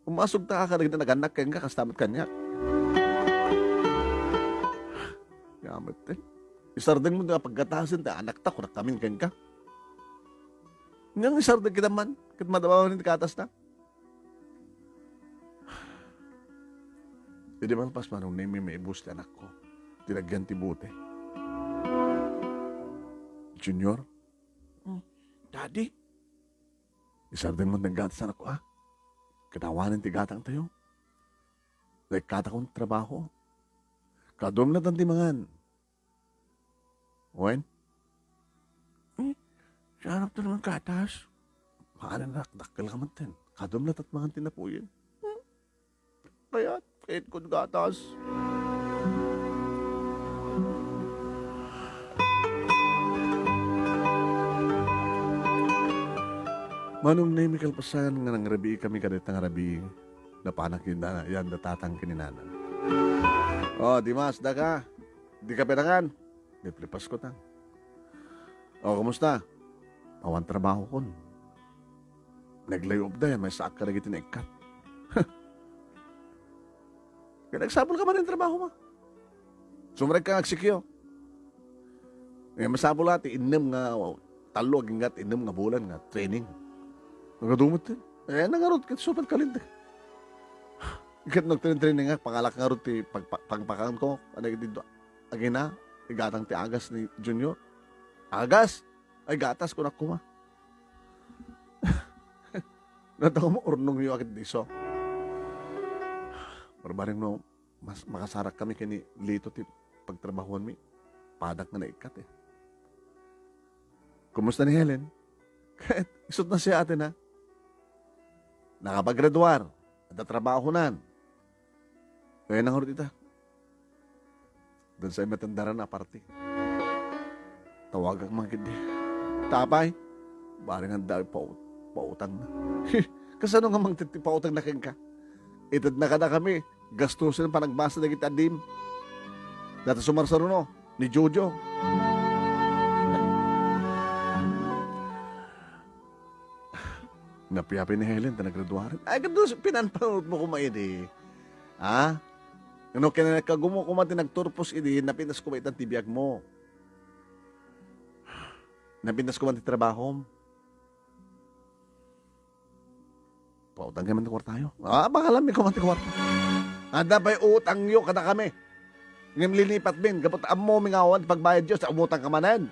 Umasog ta kadagiti nagannak kenka, kasta met kaniak. Yamet, eh. Isardeng mo nga paggatasen ti anakta, kunak kamin kenka. Nga isardeng kita man, ket madama manen ti gatasta. Idi malpas, Manong Nemi, maibus ti anakko. Tinagyan ti bote. Junior? Hmm. Daddy? Isardeng mo ti gatas, anakko, ah. Ket awanen ti gatangtayo. Naikkatakon ti trabaho. Kadum latta ti mangan. Wen? Eh, siarap to naman gatas. Maanan, anak, dakkel ka man ten. Kadum latta ti mangan ti napuyen. Hmm? Kayat, kayat ko gatas. Manong Nemi, kalpasan nga nangrabii kami kadayta nga rabii, napanak yanda, yanda tatang ken ni nanang. Oh, Dimas, daka. Di ka pinangan. Liplipas ko, tang. O, kumusta? Awan trabaho kon. Naglayop da yan, maysaak kadagiti naikkat. Kaya nagsapul ka man yung trabaho mo. Sumrek ka nga agsikyo. Eh, masapul ati, innem nga, tallo aginggat, innem nga bulan nga training. Nagadumot din. Eh, nangarot ka, supat kalinte. Ikat nagtraining-training nga, pangalak nga rod ti pagpa-, pangpakan ko, ano yung dindo, agina, igatang ti agas ni Junior. Agas! Ay, gatas, kunak kuma. Nataw mo, urnong yo, akit diso. Barbaring no, mas makasarak kami kini Lito ti pagtrabahuan mi. Padak nga naikkat eh. Kumusta ni Helen? Isut na siya ate na. Nakapaggraduar. Adda trabahonan. Kaya nang urot ita. Doon sa imatandaran na parte. Tawagak man kidi. Tapay. Bari nga dahil pa, pautang na. Kasano nga mang titi pautang na kenka? Ited na kada kami. Gastusen panagbasa dagiti adim. Data sumarsaruno. Ni Jojo. Napiapi ni Helen ta nagraduaren. Ay, kadus, pinanpanunot mo kuma idi. Ha? Ano, kinanagkagumo kuma ti nagturpos idi, napinas kuma itan ti biag mo. Napinas kuma ti trabahom. Pautang kami ti kwartayo. Ah, bakalan mi kuma ti kwarta. Adda pay utangyo kada kami. Ngem linipat min, gapu ta ammo mi nga awan ti pagbayad Dios, umutang ka manen.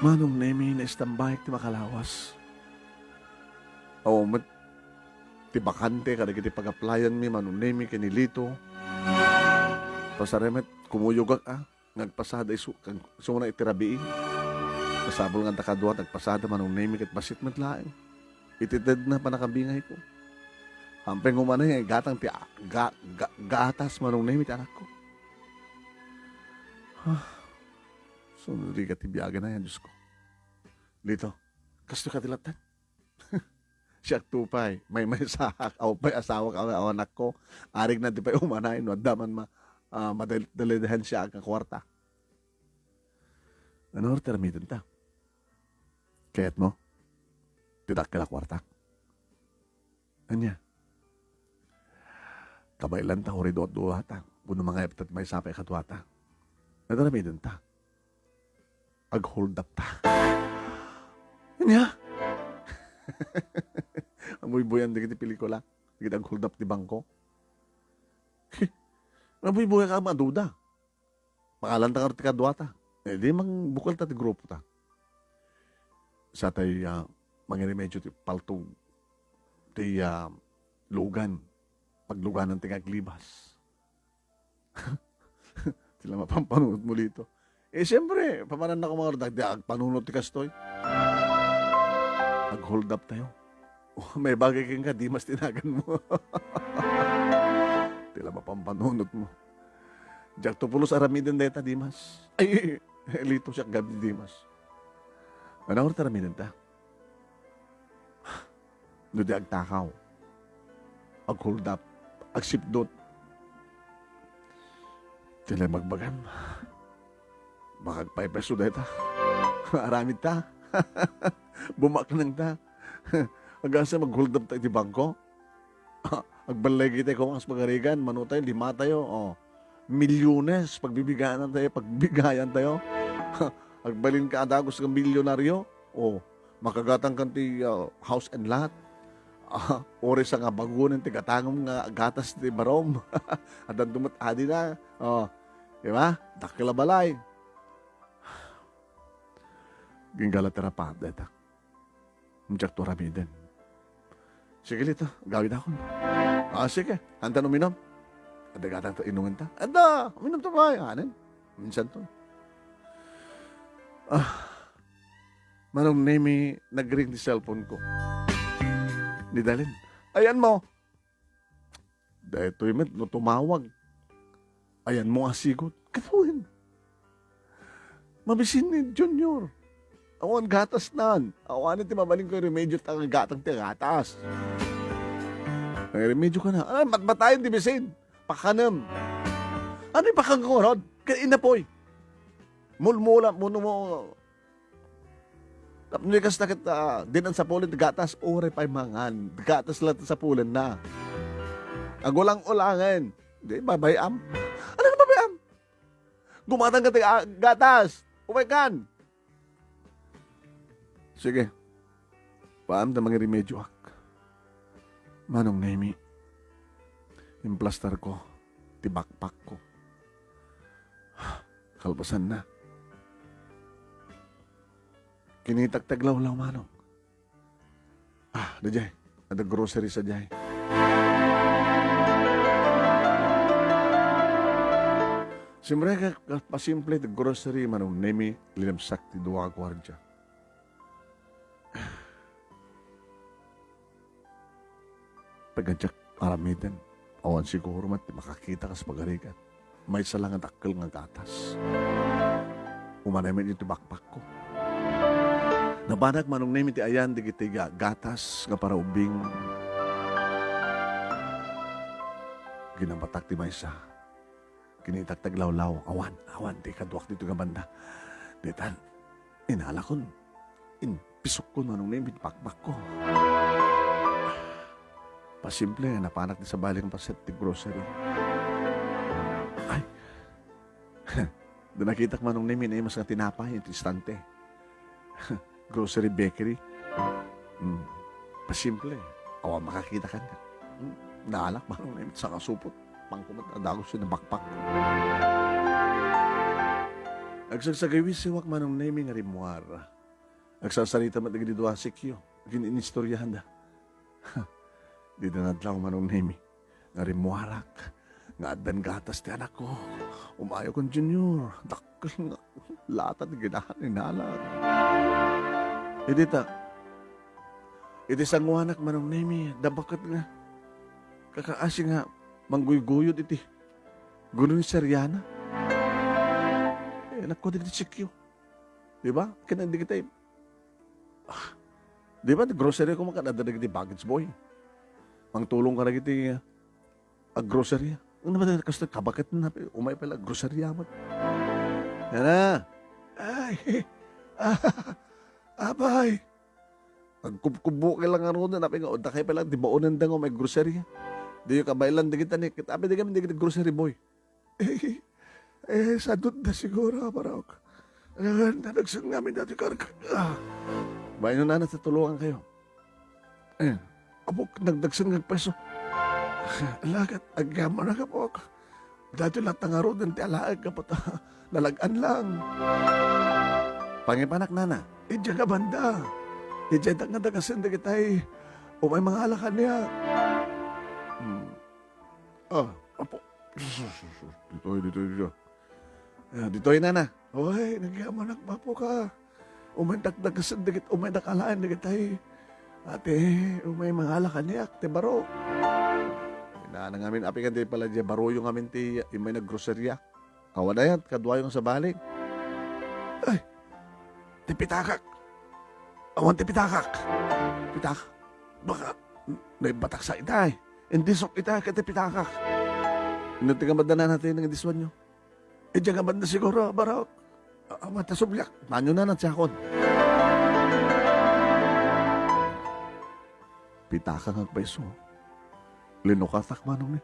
Manong Nemi, naistambayek ti makalawas. Aw met ti bakante kadagiti pag-applyan mi, Manong Nemi, ken ni Lito. Pasar met, kumuyogak, ah. Nagpasada isu, kag isuna iti rabii. Masapul nga adda kadua, nagpasada Manong Nemi ket bassit met laeng. Iti tedna pannakabingayko. Hampay nga umanay nga igatang ti a-, ga-, ga-, gatas Manong Nemi ti anakko. Ah, sumrigat ti biagana yan, Diyos ko. Lito, kastoy ka ti lattad? Siak to pay, maymaysaak, awan pay asawak, awan, awan anakko. Arig na di pay umanay, no adda man ma-, ah, madal-, madalidahan siak nga kuwarta. Ano, ti aramidenta? Kayat mo? Dakkel a kuartak. Ania? Kabaelanta, uray duat-duata. Wenno mangayabta ti maysa pay a kaduata. Adda aramidenta. Ag-hold up ta. Ania? Agbuybuyan dagiti pelikula. Dagiti ag-hold up ti bangko. Agbuybuya ka, maduda. Pangalanta ngarud ti kaduata. Eh, di mangbukelta ti grupota. Sa tay, ah, mangiremedyo ti paltog ti, ah, lugan. Pagluganan ti nga aglibas. Ti la mapanpanunotmo dito. Eh, siyempre, pamanannak koma ngarud, di agpanunot ti kastoy. Ag-hold up tayo. Oh, may bagay kenka, Dimas ti naganmo. Ti la mapanpanunotmo. Diak to pulos aramiden dayta, Dimas. Ay, lito siak gamin, Dimas. Ania ngarud ti aramidenta? No di agtakaw, ag-hold up, agsipdut. Ti la ibagbagam. Baka agpaypeso dayta. Aramidta. Bumaknangta. Agasem ag-hold up ta iti bangko. Agballigitay koma kas pagarigan, mano tayo, lima tayo, oh. Milyones, pagbibigayan tayo, pagbigayan tayo. Agbalinka a dagus nga milyonaryo, oh. Makagatangkan ti, ah, house and lot. Ah, uray sa nga bagonen ti gatangem nga gatas ti barom. Addan dumat adi na. Oh, di ba? Dakkel a balay. Ginggala ti rapat, dayta. Diak to aramiden. Sige, Lito, agawidakon. Ah, sige. Haantan uminom? Adda gatang ta inumenta? Adda, uminom ta pay. Anen? Minsan to. Ah, Manong Nemi, nagring ti cellphone ko. Ni Dalin. Ayanmo. Daytoy met no tumawag. Ayanmo a sigot. Kaduin. Mabisin ni Junior. Awan gatasnan. Awan ti mabalin ko remedyo ta gatang ti gatas. Ay, remedyo ka na. Ay, matmatayen ti bisin. Pakanem. Ano yung pakankurod? Kaya inapoy. Mulmula, muno mo, Tapno di kasta ket, ah, dinan sapulen ti gatas, uray pay mangan. Gatas la ti sapulenna. Agulang-ulangen. Di, babay-am. Ano nga babay-am? Gumatang ka ti, ah, gatas. Umay kan. Sige. Paam ta mangiremedyoak. Manong Nemi, implastar ko ti backpack ko. Kalpasan na. Kinitak ti aglawlaw, manong. Ah, daydiay. Adda grocery sadiay. Siyempre, ka-, ka-, pasimple ti grocery, Manong Nemi, linamsak ti dua a guardia. Pagadiak aramiden, awan siguro met ti makakita kas pagarigan. Maysa la nga dakkel nga gatas. Umanay met iti backpack ko. Napanak, Manong Nemi, ti ayan dagiti ga-, gatas nga para ubing. Ginammatak ti maysa. Kinitak ti aglawlaw. Awan, awan ti kaduak dito nga banda. Ditan, inalakon. Inpisokkon, Manong Nemi, ti backpack ko. Pasimple nga napanak ti sabali nga paset ti grocery. Ay! Da nakitak, Manong Nemi, naimas nga tinapay iti istante. Grocery bakery. Hmm. Pasimple. Awan makakita kaniak. Hmm. Naalak, Manong Nemi, sangkasupot. Pangkumat, adagus ti backpack. Agsagsagawisiwak, Manong Nemi, nga rimmuar. Agsarsarita met dagiti dua a sikyo. Kin-, inistorianda. Dita nadlaw, Manong Nemi, nga rimmuarak nga addan gatas ti anakko. Umayo kon Junior, dakkel nga lata ti ginahan ni Nalak. Iti ta, iti sanguanak, Manong Nemi, adda baket nga kakaasi nga mangguyguyod iti gunoy ni Seriana. Eh, nagkuad iti sikyo. Di ba? Ken dagiti, ah, di ba, grocery ko man, kan adda dagiti baggage boy. Mangtulong ka dagiti, ah, aggrocery. Ano ba, kasto kabaket na, umay pala, grocery amat. Yana. Ay, ah, apay. Agkubkubbuki lang ngaruden, apay nga, dakay pay lang ti baonenda nga umay grocery. Diyo kabaelan dagita ni, ket apay di kami dagiti grocery boy. Eh, eh, sadutda siguro, Barok. Nagdagsen ngamin dati karga. Ah. Bayo na, tulungan kayo. Eh, apok, nagdagsen nga agpeso. Lagat, agyamanak, apok. Dati latta ngaruden ti alaek, apot, nalag-an lang. Pangipanak, nana. Idiay nga banda. Idiay nga dagasen dagitay umay mangala kaniak. Hmm. Ah, apo. Ditoy, ditoy, ditoy. Ah, ditoy, nana. Oy, nagyamanak, bapo ka. Umay dakdagasen dagit, umay dakalaen dagitay. Ate, umay mangala kaniak, ti baro. Inana ngamin, apay nga di pala di baroyo ngamin ti, imay naggroceria. Awan ayat, kaduayo nga sabali. Ay, ti pitakak. Awan ti pitakak. Pitak. Baka, naibatak sa itay. Indisok itay ket ti pitakak. Ino ti nga maddanan natin nga indisuanyo? Idiay nga banda siguro, Barok. A-, awan ta subliak. Manyo na nagsiakon. Pitakak nga agpaiso. Linukatak manong ni.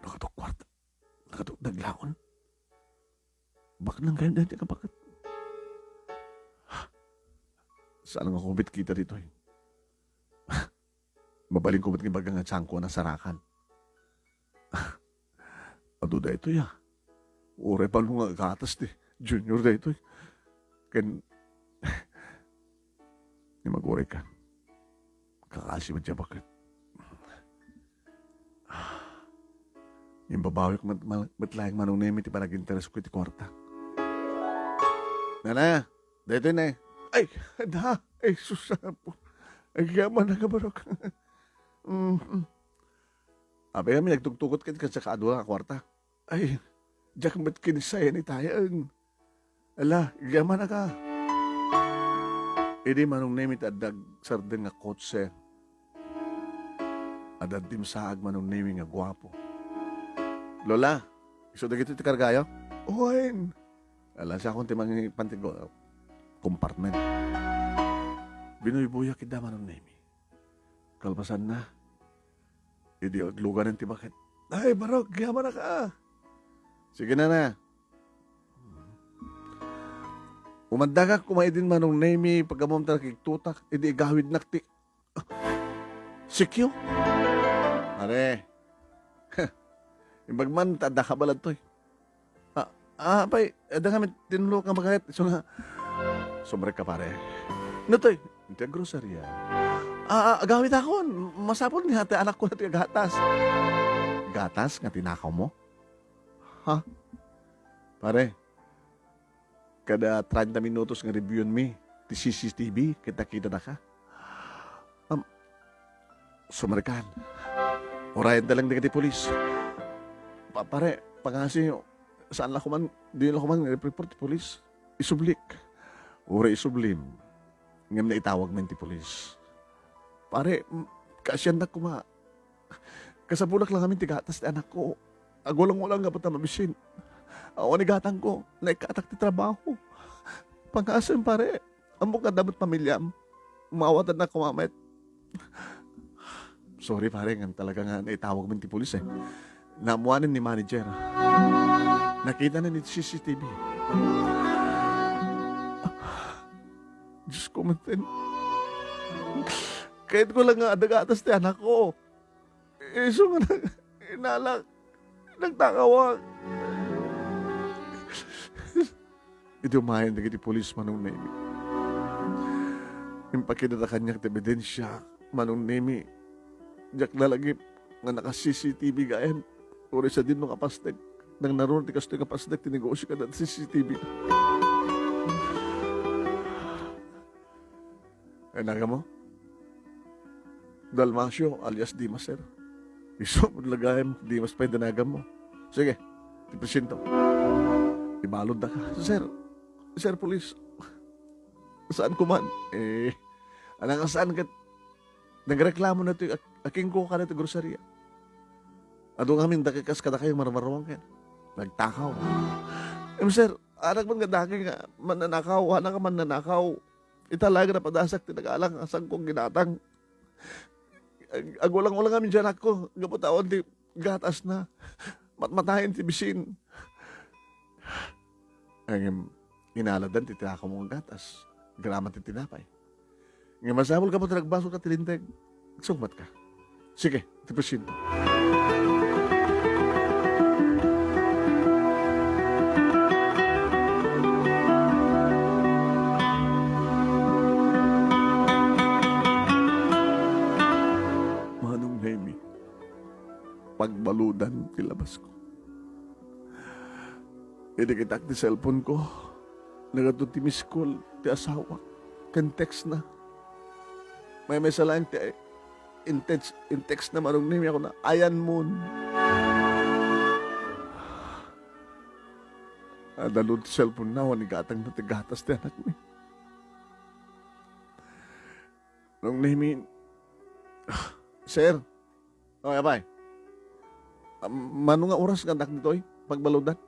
Nakatukwarta. Nakatukdag laon. Baknang kayo dati kapakat. Saan nga kumit kita ditoy? Mabalin ko met nga ibaga nga sangko a nasarakan. Adu daytoy, ah. Uray pa no nga gatas ti Junior daytoy. Ken, ni maguray ka. Kakasi met ti baket. Imbabawik met, met laeng manong Nemi ti panaginteres ko iti kuarta. Nana, daytoy ne. Ay, da, ay, sus, apo. Ay, yaman na ka, barok. Mm, mm. Apay kami nagtugtugot ket kasla kaadu nga kuarta. Ay, diak met kinsayan itayen. Ala, yaman na ka. Idi manong Nemi ti adda agsardeng nga kotse. Adda dimsaag manong Nemi nga guapo. Lola, isu dagitoy ti kargayo? Wen. Ala, siakon ti mangipan ti go-, compartment. Binuybuyak ida manong Nemi. Kalpasanna, idi agluganen ti baket. Ay, barok, yaman na ka. Sige na na. Umaddakak koma idin manong Nemi, pagammom ta nakigtutak, idi igawidnak ti, ah, sikyo. Pare, imbag man ta adda kabaladtoy. Ah, ah, pay, adda kami tinlo nga baket. Isu nga, sumrek ka, pare. No toy, iti grocery, ah. Ah, ah, agawid akon. Masapul nga ti anakko ti agatas. Gatas nga tinakaw mo? Ha? Pare, kada treinta minutos nga reviewon mi ti C C T V ket nakita na ka. Am, sumarikan. Urayan ta lang dagiti pulis. Pa-, pare, pangasi, saan la kuman, di la kuman report ti pulis. Isublik. Uray isublim. Ngem naitawag men ti pulis. Pare, m-, kaasiannak koma. Kasapulak lang amin ti gatas ti anakko. Agulang-ulang nga pata mabisin. Awan igatangko. Naikkatak ti trabaho. Pangasem, pare. Ammok nga adda met pamiliam. Maawatan na kumamet. Sorry, pare, ngem talaga nga naitawag men ti pulis, eh. Naammoanen ni manager. Nakita na ni C C T V. Diyos ko, maten. Kayat ko lang nga adda gatas ti anakko. Isu nga nag-, inalak, nagtakawak. Idi umayen dagiti pulis, Manong Nemi, impakidada kaniak ti ebidensia, Manong Nemi. Diak nalagip nga naka-C C T V gayen. Uray sadino nga pastek. Nangnaruna ti kastoy nga pastek ti negosio kada C C T V. Ay, nagamo? Dalmacio alias Dimas, sir. Isu met la gayen, Dimas pay dinagan mo. Sige, ti presinto. Ibalud da ka. Sir, sir, police. Saan ko man? Eh, anak, saan ket nagreklamo na ti ak-, akingko kada ti groceria. Adu ngamin dakikas kada kayo marmaruang ken. Nagtakaw. Em, sir, anak man nga daki nga mannanakaw, anak nga mannanakaw. Ita laeng a padasak ti nagalang a saanko ginatang. Ag-, agulang-ulang amin ti anakko, gapu ta awan ti gatasna. Matmatayen ti bisin. Ngem, inaladan ti tinakawmo nga gatas. Garaman ti tinapay. Ngem masapul gapu ta nagbasol ka ti linteg. Agsungbat ka. Sige, ti porsiento. Manong Nemi, pagbaludan ti labasko. Idi kitak ti cellphone ko, nagadu ti miss call ti asawak ken text na. Maymaysa laeng ti in-text, in-text na Manong Nemi, ako na, "Ayan mon." Adda load ti cellphone na, awan igatangna ti gatas ti anakmi. Manong Nemi, "Sir." "Oy, apay. Ah, mano nga oras nga addak ditoy? Pagbaludan?"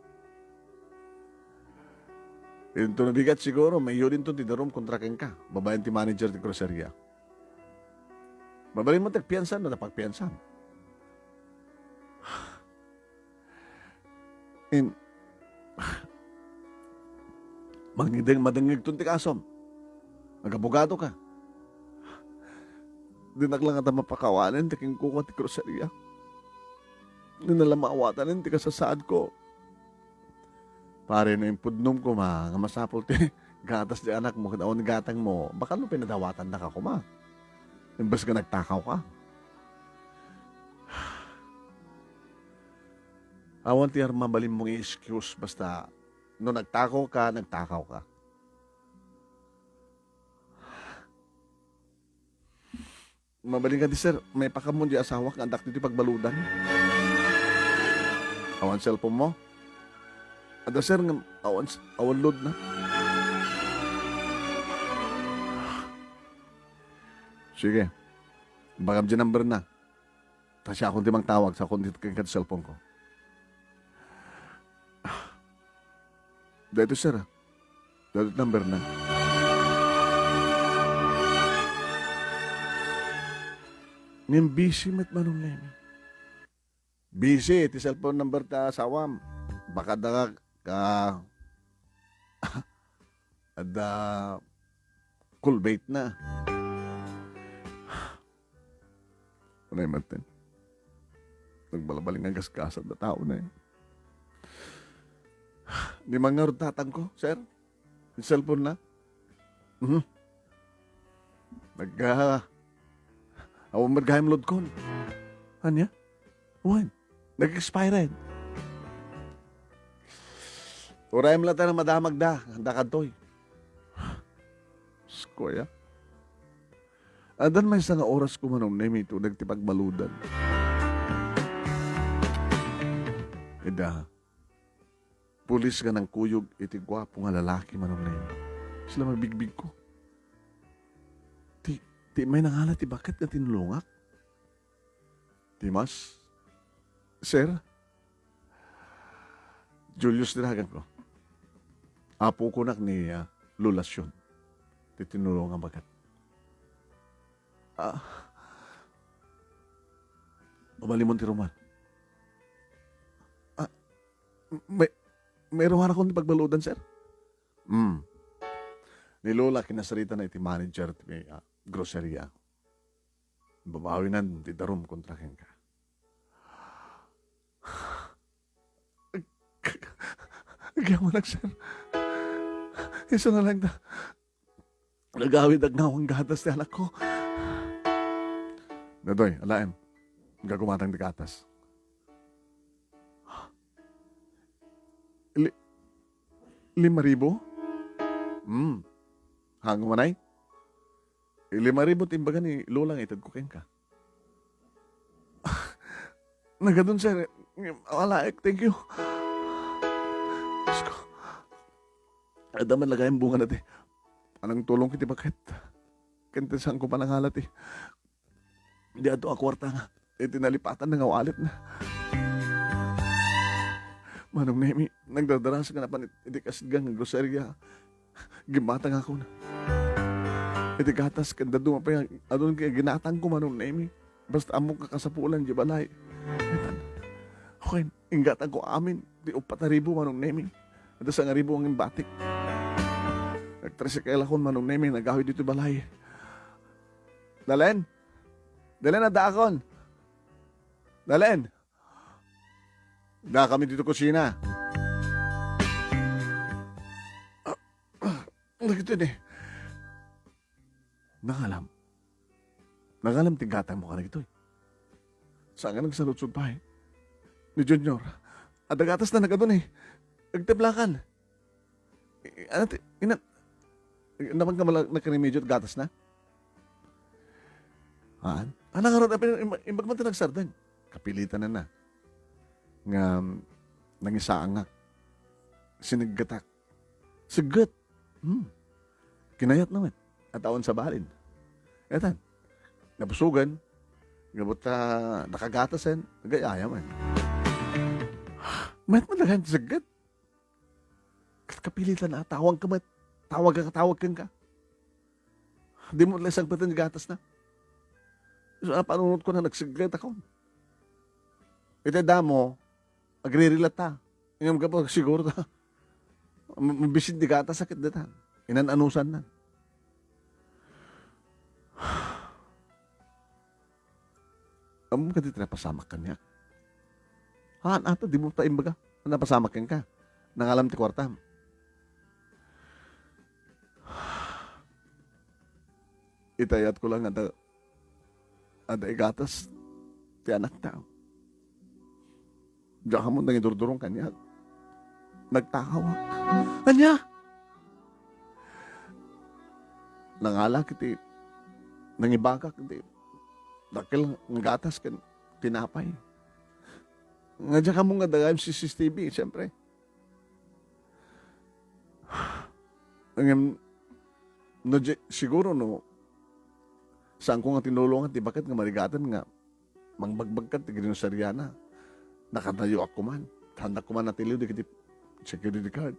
"Inton nabigat siguro, maiyod inton ti darum kontra kenka. Babaen ti manager ti groceria. Mabalinmo ti agpiansa no adda pagpiansam." In-, mangideng madengngegton ti kasom. Agabogado ka. Dinak la ngata mapakawanen ti kenkuko ti groceria. Dinak la maawatanen ti kasasaadko. Pare, no impudnom koma nga masapul ti gatas ti anakmo ket awan gatangmo, baka no pinadawatandaka koma. Imbes nga nagtakaw ka. Awan ti ar-, mabalinmo nga excuse, basta no nagtakaw ka, nagtakaw ka. Mabalin kadi, sir, maipakamon di asawak nga addak ditoy pagbaludan. Awan cellphone mo? Adda, sir, ngem awan, awan load na. Sige. Ibagam di number na. Ta siakon ti mangtawag, saanko ti kenka ti cellphone ko. Daytoy, sir, ah. Daytoy number na. Ngem busy met Manong Nemi. Busy ti cellphone number ta asawam. Baka adda ka, adda call bait na. Unay met, nagbalbaliw nga gasgasat da tao na eh. Di man ngarud tatangko, sir. Yung cellphone na. Mhm. Nag, ah, awan met gayam load kon. Ania? Wen? Nag-expired. Urayem la ta na madamagda, da kadtoy. Sus, kuya. Addan maysa nga oras ko Manong Nemi, ituleng ti pagbaludan. Ida, pulis nga nangkuyog iti guapo nga lalaki Manong Nemi. Sila mabigbigko. Ti, ti may nangala ti baket nga tinulongak. Dimas? Sir? Julius ti naganko. Apokonak ni, ah, Lola Sion. Ti tinulong nga baket. Ah. Mabalinmon ti ruma. Ah, may, may rumarakon ti pagbaludan, sir? Hmm. Ni Lola, kinasarita na iti manager ti, ah, groceria. Babawinan ti darum kontra kenka. Agyamanak, sir. Isu na lang ta. Nagawid agngawang gatas ti anakko. Daytoy, alaem. Gagumatang ti gatas. Li-, lima ribu? Hmm. Hango manay? Lima ribu ti imbaga ni Lola nga itedko kenka. Nagadun, sir. Wala, eh. Thank you. Diyos ko. Adda man lagayam bunga na ti panangtulong iti baket. Ken ti saanko panangala ti di adto a kuarta nga iti nalipatan nga wallet na. Manong Nemi, nagdardarasek nga napan it-, iti kasidgan nga groceria. Gimmatangakon. iti gatas ken dadduma pay nga adun ket ginatangko, Manong Nemi. Basta ammok nga kasapulan diay balay. Okay, inggatangko amin ti uppat a ribu, Manong Nemi. Adda sangaribu nga imbatik. Nagtricycle akon, Manong Nemi, nagawid ditoy balay. Dalen? Dalen, addaakon. Dalen? Dakami ditoy kusina. Dagitoy ni. Nangalam. Nangalam ti gatangmo kadagitoy. Saan nga nagsaludsod pay ni Junior. Adda gatasna, nagadu ni. Agteblakan. I-, ano ti, ina-, napan ka mala-, nagkaremedyo ti gatasna? Haan? Ano nga ron, apin, im-, imbag man ti nagsardeng. Kapilitan na na. Nga, nangisaangak. Sineggetak. Segget. Hmm. Kinayatna met. At awan sa balin. Etan. Nabusugan. Ngabot ta nakagatasen. Gayaya man. Mayat man dagan ti segget. Kat kapilitan na, tawag ka met. Tawag ka, tawag ka. Di mo lang sangpeten ti gatas na. So, ah, panunot ko na nagsegget ako. Iti damo, agririla ta. Ngem gapu, siguro ta. M-, mabisin ti gatas, sakit dita. Inan-anusan na. Ammom kadi ti napasamak kaniak? Haan, ato, di mo ta imbaga. Napasamak kenka. Nangalam ti kuartam. Itayat ko lang adda, adda igatas ti anakta. Diak ammo nangidurdurong kaniak. Nagtakawak. Ania? Nangalak iti, nangibagak iti dakkel nga gatas ken tinapay. Nga diak ammo nga adda gayam C C T V, siyempre. Ngem, no, di-, siguro no, saanko nga tinulongan ti baket nga marigatan nga mangbagbagkat ti grinoseriana. Nakanayoak koman. Saandak koman natiliw dagiti security guard.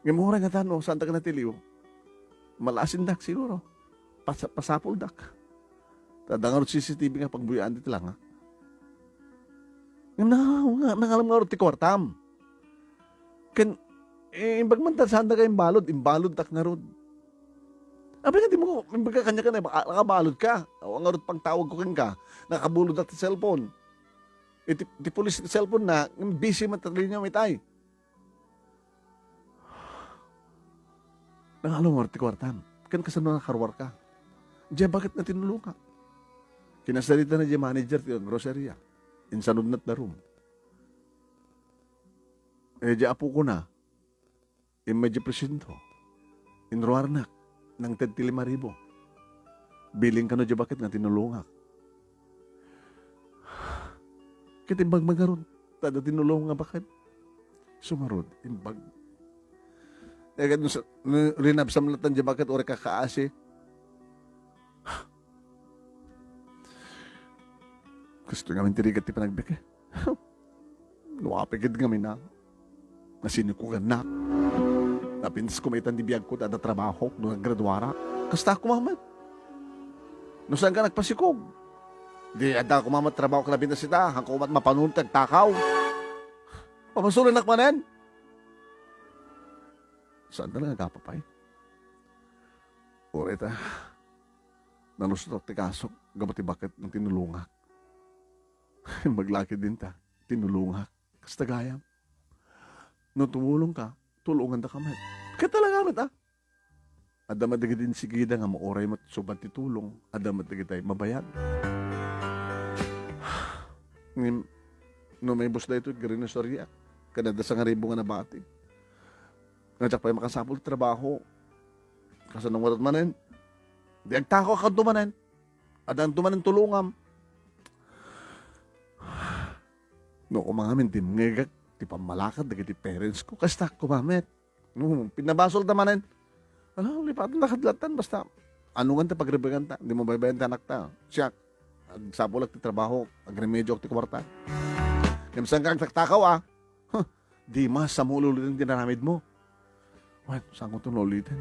Ngem uray ngata no, saandak natiliw, malasindak siguro. Pas-, pasapuldak. Ta adda ngarud C C T V nga pagbuyaen ti langak. Ngem na, nga, nangalam ngarud ti kuartam. Ken, eh, imbag man ta saandak imbalud, imbaluddak ngarud. Apay nga di mo, imbag ka kaniak, nakabalud ka. Awan ngarud pagtawag ko kenka, nakabulodak ti cellphone. Iti, ti pulis ti cellphone na, busy met ti linya met ay. Nangalam ngarud ti kuartam. Ken kasano nakaruarka? Diay baket nga tinulongak. Kinasarita na diay manager ti groceria. Insanudna ti darum. Eh, diay apokona, immay diay presinto. Inruarnak, nangted ti lima ribu. Bilin kano diay baket nga tinulongak. Ket imbag man ngarud, ta adda tinulong nga baket. Sumarud, imbag. Eh, ket no sa-, no rinabsam latta diay baket, uray kakaasi. Kastoy ngamin ti rigat ti panagbiag. No apay ket ngamin a, nasinikugannak. Napintas koma itan ti biagko ta adda trabahok no naggraduarak. Kasta koma met. No saanka nagpasikog, di adda koma met trabahok napintas ita, haanko met mapanunot ti agtakaw. Pabasulennak manen. Saanta nga agapa pay? Uray ta, nalusotak ti kasok gapu ti baket nga tinulongak. Imbag la ketdin ta, tinulongak. Kasta gayam. No tumulongka, tulongandaka met. Ket talaga met, a. Adda met dagiti insigida nga mauray met subad ti tulong. Adda met dagiti mabayag. Ngem, no maibus daytoy, grinoseriak. Ken adda sangaribu nga nabati. Nga diak pay makasapul ti trabaho. Kasano ngarud manen? Di agtakaw, kanto manen. Addanto manen tulongam. No, koma ngamin dimngegak ti pammalakad dagiti parents ko, kasta koma met. No, pinabasolta manen. Ala, lipatanna kadlatan, basta anongan ti pagrebenganta, di mo baybayan ti anakta. Siak, agsapulak ti trabaho, agremedioak ti kuarta. Ngem saanka agtaktakaw, a. Huh, di masamululiten ti naramidmo. Wen, saanko ti uliten?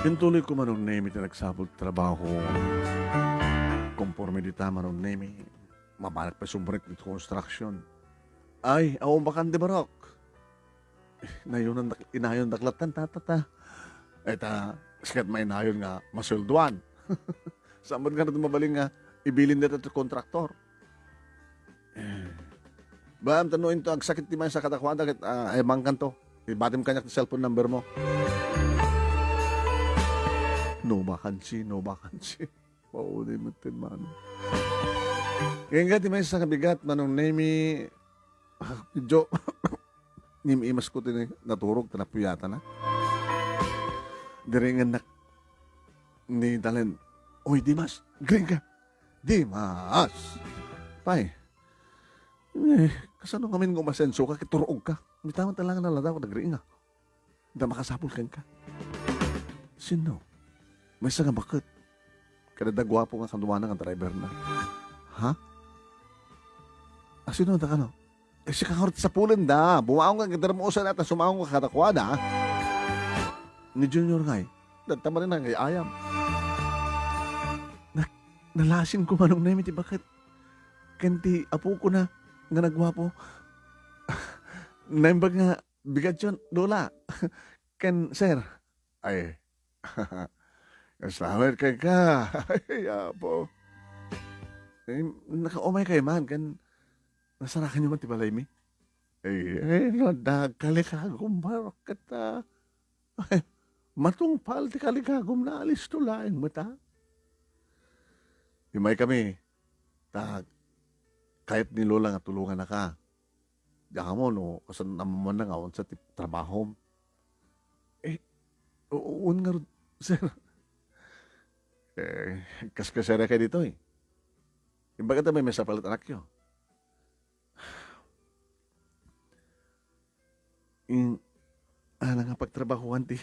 Intuloy ko, Manong Nemi, ti nagsapul ti trabaho. Konforme dita, Manong Nemi, mabanak pay sumrek ti construction. Ay, awan bakan di barok. Inayon dak-, inayon daklat kan tata ta. Ay ta, sikat mainayon nga masweldoan. Saan met nga mabalin nga ibilin dita ti kontraktor? Eh, baam ta no into agsakit ti maysa kadakuada ket, ah, ay mangkanto. Ibatim kaniak ti cellphone number mo. No vacancy, no vacancy. Mauli met ti mano. Kaya nga ti maysa nga bigat, Manong Nemi, ah, medyo nimimas ko ti naturog, ta napuyatan na. Diringan nak ni Dalen, "Oy, Dimas, green ka." "Dimas!" Pay, eh, kasano ngamin nga umasenso ka, ket turog ka? Mitaman ta lang naladaw, nagriing, ah. Da makasapul kenka. Sino? Maysa nga baket. Kada da guapo nga kaduana nga driver na. Ha? Ah, sino da kano? Eh, sika nga ulit sapulen da. Bumaong ka, gidermo usa na, ta sumaong ka kadakuada. Ni Junior ngay. Dadta manen nga ayam. Na-, nalasin ko manong na iti baket. Ken ti apo ko na, nga nagwapo. Naimbag nga, bigat yon, Lola. Ken, sir. Ay. Kasla met kenka. Ay, apo. Eh, nakaumay kayo man, kan nasarakan nyo man ti balay mi. Ay, ay, no, dagkalikagum, barok ket, ah, matungpal ti kalikagum, naalis to laeng met, ah. Imay kami, ta kayat ni Lola nga tulongannaka. Diak ammo no kasano a mammanang awan sa ti trabahom. Eh, u-, uwan ngarud, sir. Eh, kaskasera kay ditoy. Imbag ta may, may sapalit anakyo. In, ala nga pagtrabahuan ti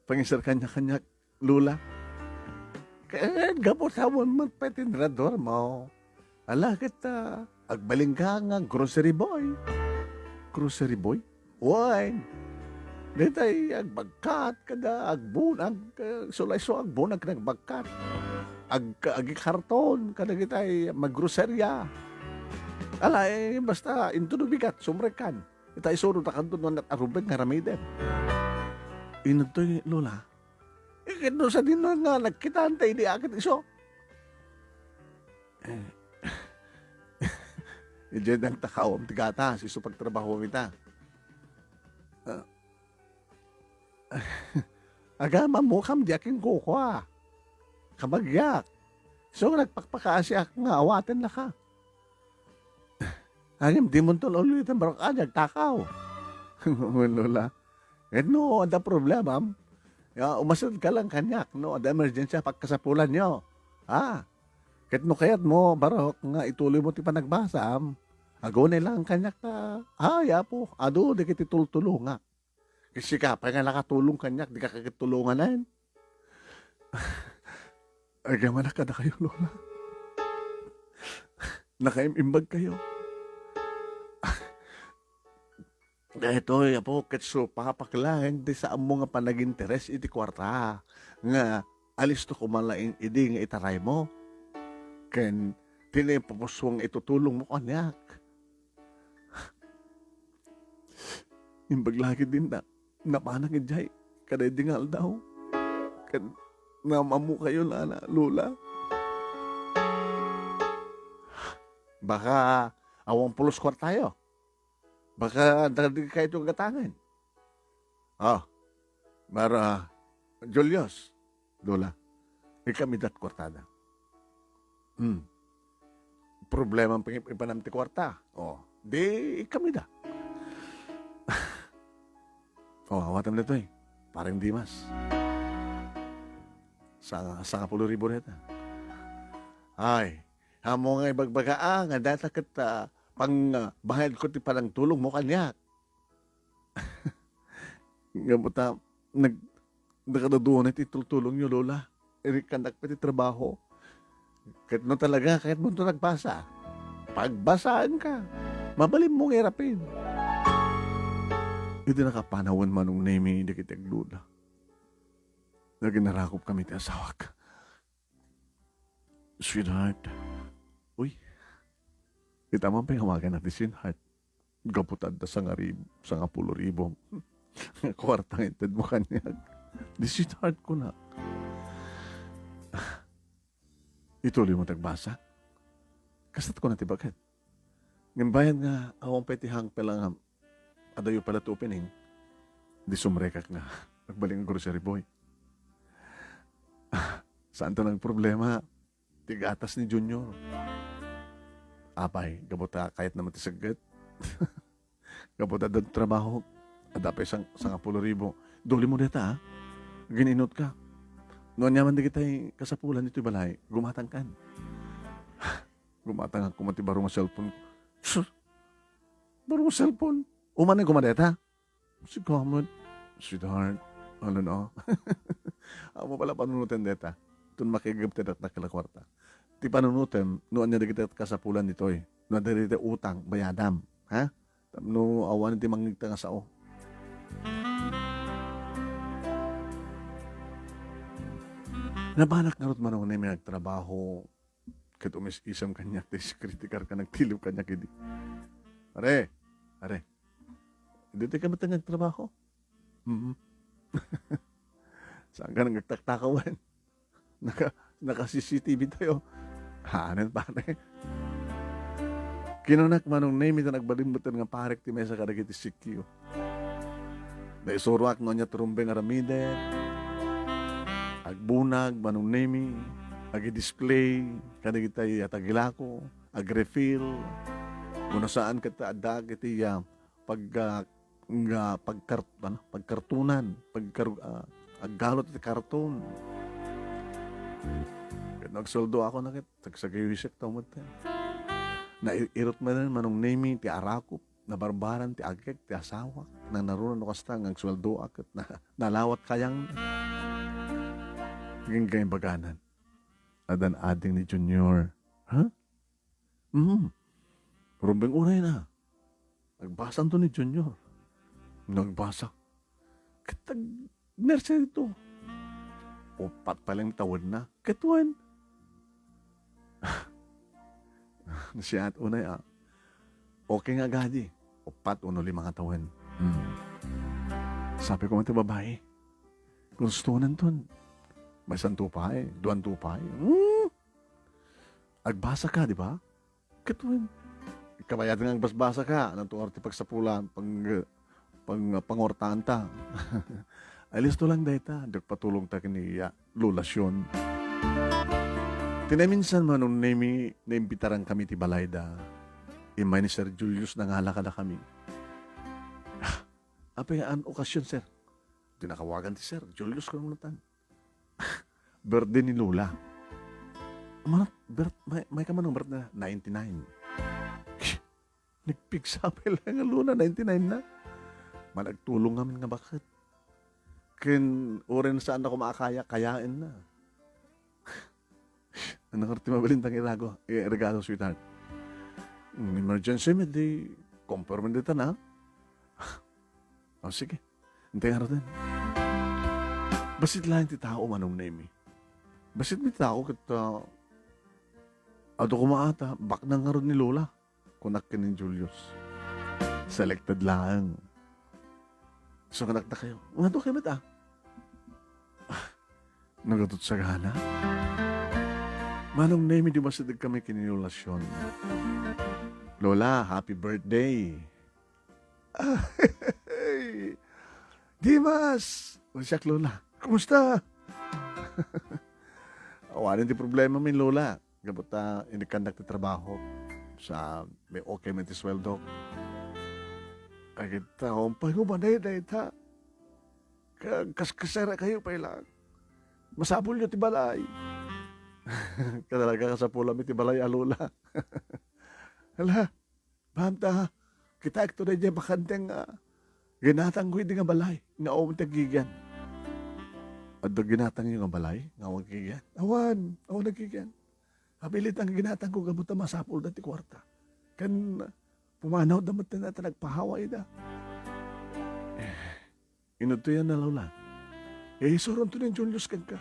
pangisar kaniak, Lola. Ket gapu ta awan met pay ti inrador mo. Ala ket, ah, agbalin ka nga grocery boy. Grocery boy? Wen. Daytay agbagkat kada agbunag, eh, sulayso agbunag kada agbagkat. Ag-, agikarton kada kitay maggroceria. Ala, eh, basta into no bigat, sumrekkan. Ita isurod a kanto no anak a Ruben nga aramiden. Inagtoy, Lola. Eh, ket no sadino nga nagkitaan ta idi aket iso? Eh, idiay dagta kaawam ti gatas, isu pagtrabaho ita. Ah, agama mo kam di akin kukua. Kabagiak. So, nagpakpakaasiak nga awaten naka. Ngem dimonto uliten barok a, di agtakaw. Wen, Lola. Ket no adda problemam, ya, umasidka lang kaniak no adda emergency a pagkasapulanyo. Ha? Ket no kayatmo, barok, nga ituloymo ti panagbasam, agunay lang kaniak ta, ay, Apo, adu dagiti tultulongak. Ket sika pay nga nakatulong kaniak, dika ket tulonganen. Agyamanak kadakayo, Lola. Nakaim-imbag kayo. Daytoy, Apo, ket supapak laeng ti saanmo nga panaginteres iti kuarta nga alisto koma laeng idi nga itaraymo. Ken ti naipupusmo nga itutulongmo kaniak. Imbag la ketdin na, napanak idiay kadaydi nga aldaw. Ken naam-ammokayo, Lola. Baka awan pulos kuartayo. Baka dagdagkayto gatangen. Ah, Mara, Julius, Lola, ikamidat kuartada. Hmm. Problema pang ip-, ipanam ti kuarta. Oh, di ikamida. Oh, awatam ditoy. Parang Dimas. Sa, sa kapulo ribu reta. Ay, amo nga ibagbaga, ah, nga data ket, ah, pang, ah, bayad ko ti panangtulong mo kaniak. Ngem ta, nag-, nakaduduan ti tultulongyo, Lola. Irikkanak pay ti trabaho. Ket no talaga, kayatmo to nagbasa, pagbasaenka. Mabalinmo nga irapin. Idi nakapanawen manong Nemi dagiti aglola. Naginarakop kami ti asawak. "Sweetheart." Uy, ita man pay nga awagannak ti sweetheart. Gapu ta adda sangaribu, sangapulo ribu nga kuarta nga intedmo kaniak. Di sweetheart ko na. Ituloy mo ti agbasa. Kasta't kuna ti baket. Ngem bayat nga awan pay ti hang pela nga adayo pala ti opening, di sumrekak nga agbalin nga grocery boy. Saanto nagproblema ti gatas ni Junior. Apay, gapu ta kayatna met ti segget. Gapu ta adda trabaho, adda pay sang-, sangapulo ribu. Duli mo deta, ha? Gin-inut ka. No ania man dagiti kasapulan ditoy balay, gumatang kan. Gumatang ako man ti baro nga cellphone. Sus! Baro nga cellphone. Umanay koma deta. Sigamet, sweetheart. Ano na? Amo pala panunoten deta. Tun makigep ti dakdak la kuarta. Ti panunotem, no ania dagiti kasapulan ditoy. No adda dagiti utang, bayadam. Ha? Tapno awan ti mangngegta nga sao. Nabanak ngarud, Manong Nemi, agtrabaho ket umis-isem kaniak ti security guard nga nagtilem kaniak idi. "Pare, pare, ditoy ka met nga agtrabaho?" "Mm." "Saan ka nagtaktakawan?" "Naka, naka C C T V tayo." "Hanen, pare." Kinunak, Manong Nemi, ta nagbalin met nga parek ti maysa kadagiti sikyo. Naisuroak no ania ti rumbeng aramiden. Agbunag, Manong Nemi, agi-display kadagiti atagilako, agrefill. Kuna saan ket adda iti, ah, pag, ah, nga pagkart-, ano, pagkartunan, pagkar-, ah, aggalot iti karton. Ket no agsueldoak, kuna ket, sagsagawisek ta met. Nairot manen, Manong Nemi, ti arakop, nabarbaran ti agek, ti asawak, nangnaruna no kasta nga agsueldoak, ket na-, nalawat kayang. Ngem kaimbaganan, addan ading ni Junior. Ha? Mhm. Rumbeng unayna. Nagbasanto ni Junior. Nagbasa. Ket ag-, nurse dito. Uppat pay lang tawenna. Ket wen. Siak unay, ah. Okay nga agadi. Uppat wenno lima nga tawen. Hmm. Sabi ko man ti babai, "Gusto nanton. Maysanto pay, duanto pay." Hmm. Agbasa ka, di ba? Ket wen, kabayat nga agbasbasa ka, nanto ti pagsapulan, pang-, pang-, pangortaan ta. Ay, listo lang dayta, diak patulong ta ken ni, ah, Lola Sion. Ti naminsan, Manong Nemi, naimbitaran kami ti balayda. Immay ni Sir Julius nangala kadakami. "Ah, apay, an okasyon, sir?" Di nakawagan ti Sir Julius, kunam natan. Birthday ni Lola. Mano, birth-, may, may ka man birthday na? Ninety-nine. Nagpigsa pay lang nga Lola, ninety-nine na. Managtulong ngamin nga baket. Ken, uray saan na kumakaya, kayaen na. Ano nga ti mabalin tang irago? Eh, regalo, sweetheart. Mm, emergency, may di, compromise dita na. O, sige. Intay nga ruten. Bassit laeng ti tao, Manong Nemi. Bassit mi ti tao ket, ah, adu koma ata, baknang ngarud ni Lola. Kunak ken ni Julius. Selected laeng. So, kunak na kayo. Nga to kayo met, ah. Nagatot sagana. Manong Nemi, di masideg kami ken ni Lola Sion. "Lola, happy birthday." Ay, Dimas! O, siak, Lola. Kumusta? Awanen ti problema mi, Lola. Gapu ta inikandak ti trabaho. Sa may okay met ti sueldo. Ay, kita, umpay, umanay dayta. Ka-, kas-, kasera kayo pay lang. Masapulyo ti balay. Talaga, kasapulam iti balay a Lola. Hala, Bamta, kitaek to daydiay bakanteng, ah, ginatangko idi nga balay nga awan ti agigian. Adda ginatangyo nga balay nga awan agigian? Awan, awan agigian. Napilitan nga ginatangko gapu ta masapulda ti kuarta. Ken pumanawda met ta nagpahawa ida. Eh, Inudtoyan na, Lola. Isuronto ni Julius kenka.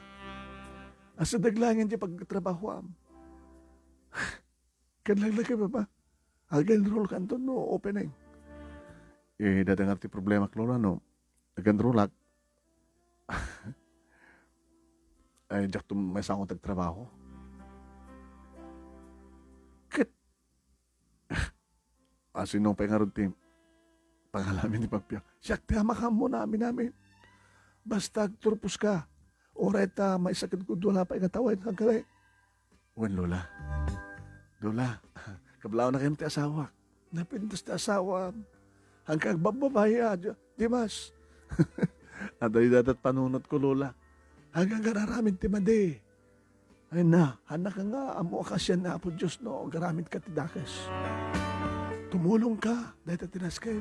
Asideg laeng ti pagtrabahoam. Ken laglaki, Papa. Ag-enroll kanto no opening. Eh, dada nga ti problema, Lola, no? Ag-enrollak. Ay, diak to maisango ti agtrabaho. Ket, asino pay ngarud ti pangalamin ti pagbiag? Siak ti amak ammo amin-amin. Basta agturpos ka. Uray ta maisakit ko, wala pay nga tawen, agkari. Wen, Lola. Lola, kablaawnak ti asawak. Napintas ti asawam. Hangka agbabbabai a, Di-, Dimas. Adda ida dat panunot ko, Lola. Hanggang gararamid ti madi. Ay na, hanak nga ammo a kasian ni Apo Dios no garamid ka ti dakes. Tumulong ka, dayta ti nasken.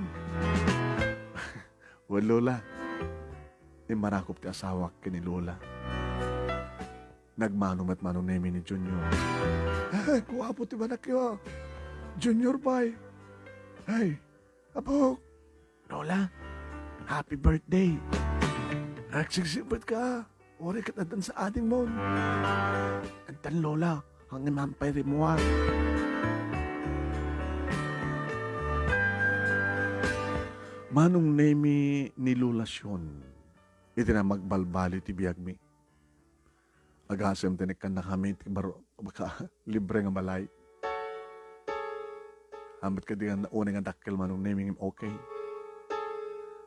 Wen, Lola. Immarakop ti asawak ken ni Lola. Nagmano met Manong Nemi ni Junior. Ay, guapo ti manakyo. Junior pay. Ay, apo. Lola, happy birthday. Agsigsipet ka. Uray ket addan sa adingmon. Addan, Lola. Ang iman pay rimuar. Manong Nemi ni Lola Sion. Iti na magbalbaliw ti biagmi. Agasem ti nekkannakami ti baro-, baka libre nga balay. Amet kadi nga unay nga dakkel Manong Nemi ngem okay.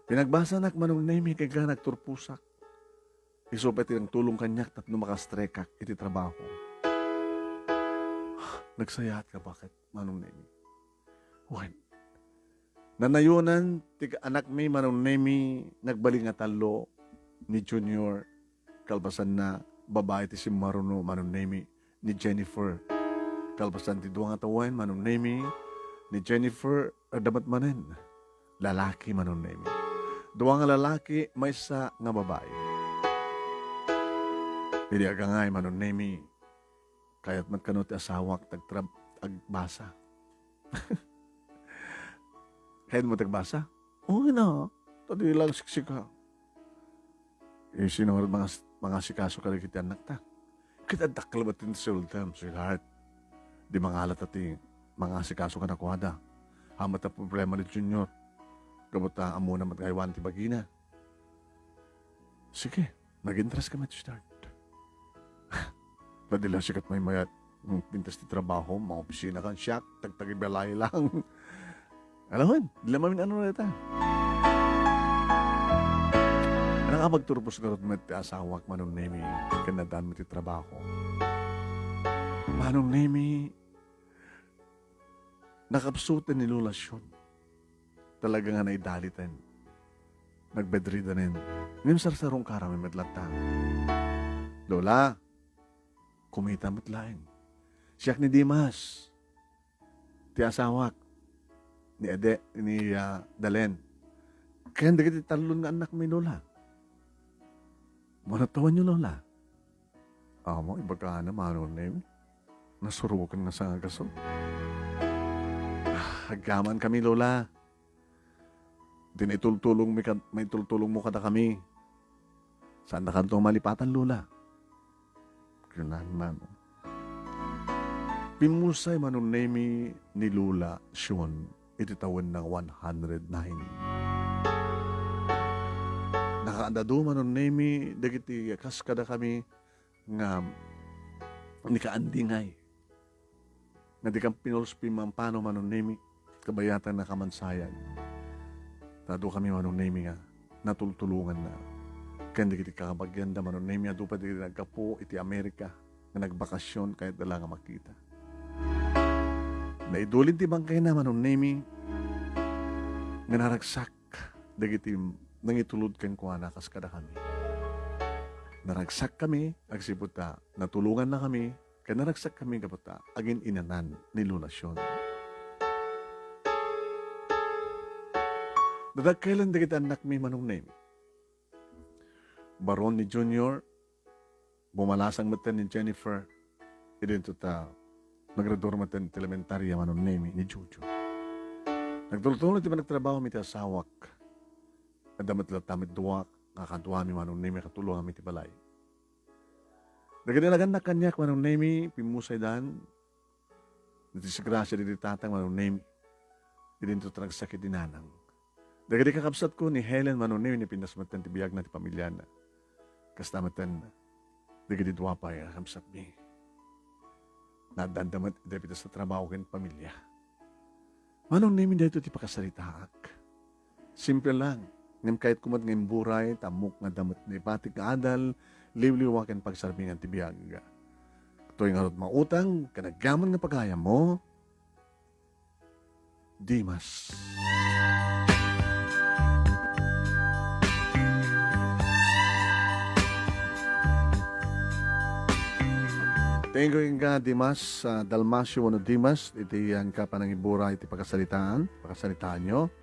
Pinagbasanak Manong Nemi ken ka nagturposak. Isu pay ti nagtulong kaniak tapno makastrekak iti trabaho. Nagsayaat ka, bakit, Manong Nemi? Wen, nanayonan ti anakmi Manong Nemi, nagbalin nga tallo, ni Junior, kalpasanna, babai ti simmaruno Manong Nemi, ni Jennifer. Kalpasan ti dua nga tawen Manong Nemi, ni Jennifer, adda met manen, lalaki Manong Nemi. Dua nga lalaki, maysa nga babai. Idi agangay Manong Nemi, kayat met kano ti asawak ti agtrab-, agbasa. Kayat mo ti agbasa? Oo na. Ta di lang siksika. Eh, sino nga mangas-, mangasikaso kadagiti annakta? Ket adda ka labat ti sultem, sweetheart. Di mangalata ti mangasikaso kadakuada. Amet a problema ni Junior. Gapu ta ammona met nga aywan ti bagina. Sige, nagintras ka met, sweetheart. Nadila sikat maymayat. Pintas ti trabaho, mga opisina kan siak, tagtagibalay lang. Alam mo, di lang mamin ano na ita. Anak, pagturpos ngarud met ti asawak, Manong Nemi, ken nadan met ti trabaho. Manong Nemi, nakapsuten ni Lola Sion. Talaga nga naidaliten. Nagbedridanen. Ngem sarsarungkaram met latta. Lola, kumita met laeng. Siak ni Dimas. Ti asawak. Ni Ede, ni, ah, Dalen. Ken dagiti tallon nga annakmi, Lola. Mano tawenyo, Lola? Amo, ibagana, Manong Nemi. Nasuroken nga sangagasol. Ah, agyaman kami, Lola. Di naitultulong mi kad-, maitultulong mo kadakami. Saan da kanto malipatan, Lola? Kunan man. Pimmulsay Manong Nemi ni Lola Sion iti tawenna one hundred nine. Nakaadado Manong Nemi dagiti kas kadakami nga nikaandingay. Nga di kan pinulspi mampano Manong Nemi, kabayatan nga kamansayag. Ta adu kami Manong Nemi nga natultulonganna. Ken dagiti kabagianda Manong Nemi, adu pay dagiti naggapu iti Amerika nga nagbakasyon, kayatda la nga makita. Naidulin ti bangkayna Manong Nemi nga naragsak dagiti nangitulod kenkuana kas kadakami. Naragsak kami agsipud ta natulonganna kami, ken naragsak kami gapu ta agin-inanan ni Lola Sion. Nadakkelan dagiti annakmi Manong Nemi. Baron ni Junior, bumalasang metten ni Jennifer, idinto ta naggraduar metten ti elementaria Manong Nemi ni Jojo. Nagtultulo ti panagtrabaho mi ti asawak. Adda met latta met duak, nga kaduami, Manong Nemi, katulongam iti balay. Dagiti nagannak kaniak, Manong Nemi, pimmusaydan, nadisgrasia dagiti tatang, Manong Nemi, idinto ta nagsakit ni nanang. Dagiti kakabsatko ni Helen, Manong Nemi, napintas metten ti biagna, ti pamiliana. Kasta metten, dagiti dua pay a kakabsatmi. Naaddanda met iti pitas a trabaho ken pamilia. Manong Nemi, daytoy ti pakasaritaak. Simple lang. Ngem kayatko met nga imburay, ta ammok nga adda met naipatik nga adal, liwliwa ken pagsarbingan ti biag. Toy ngarud mautang, ken agyaman nga pagayammo, Dimas. Thank you, inka Dimas, ah, Dalmacio wenno Dimas, iti inka panangibura iti pakasaritaan, pakasaritaanyo.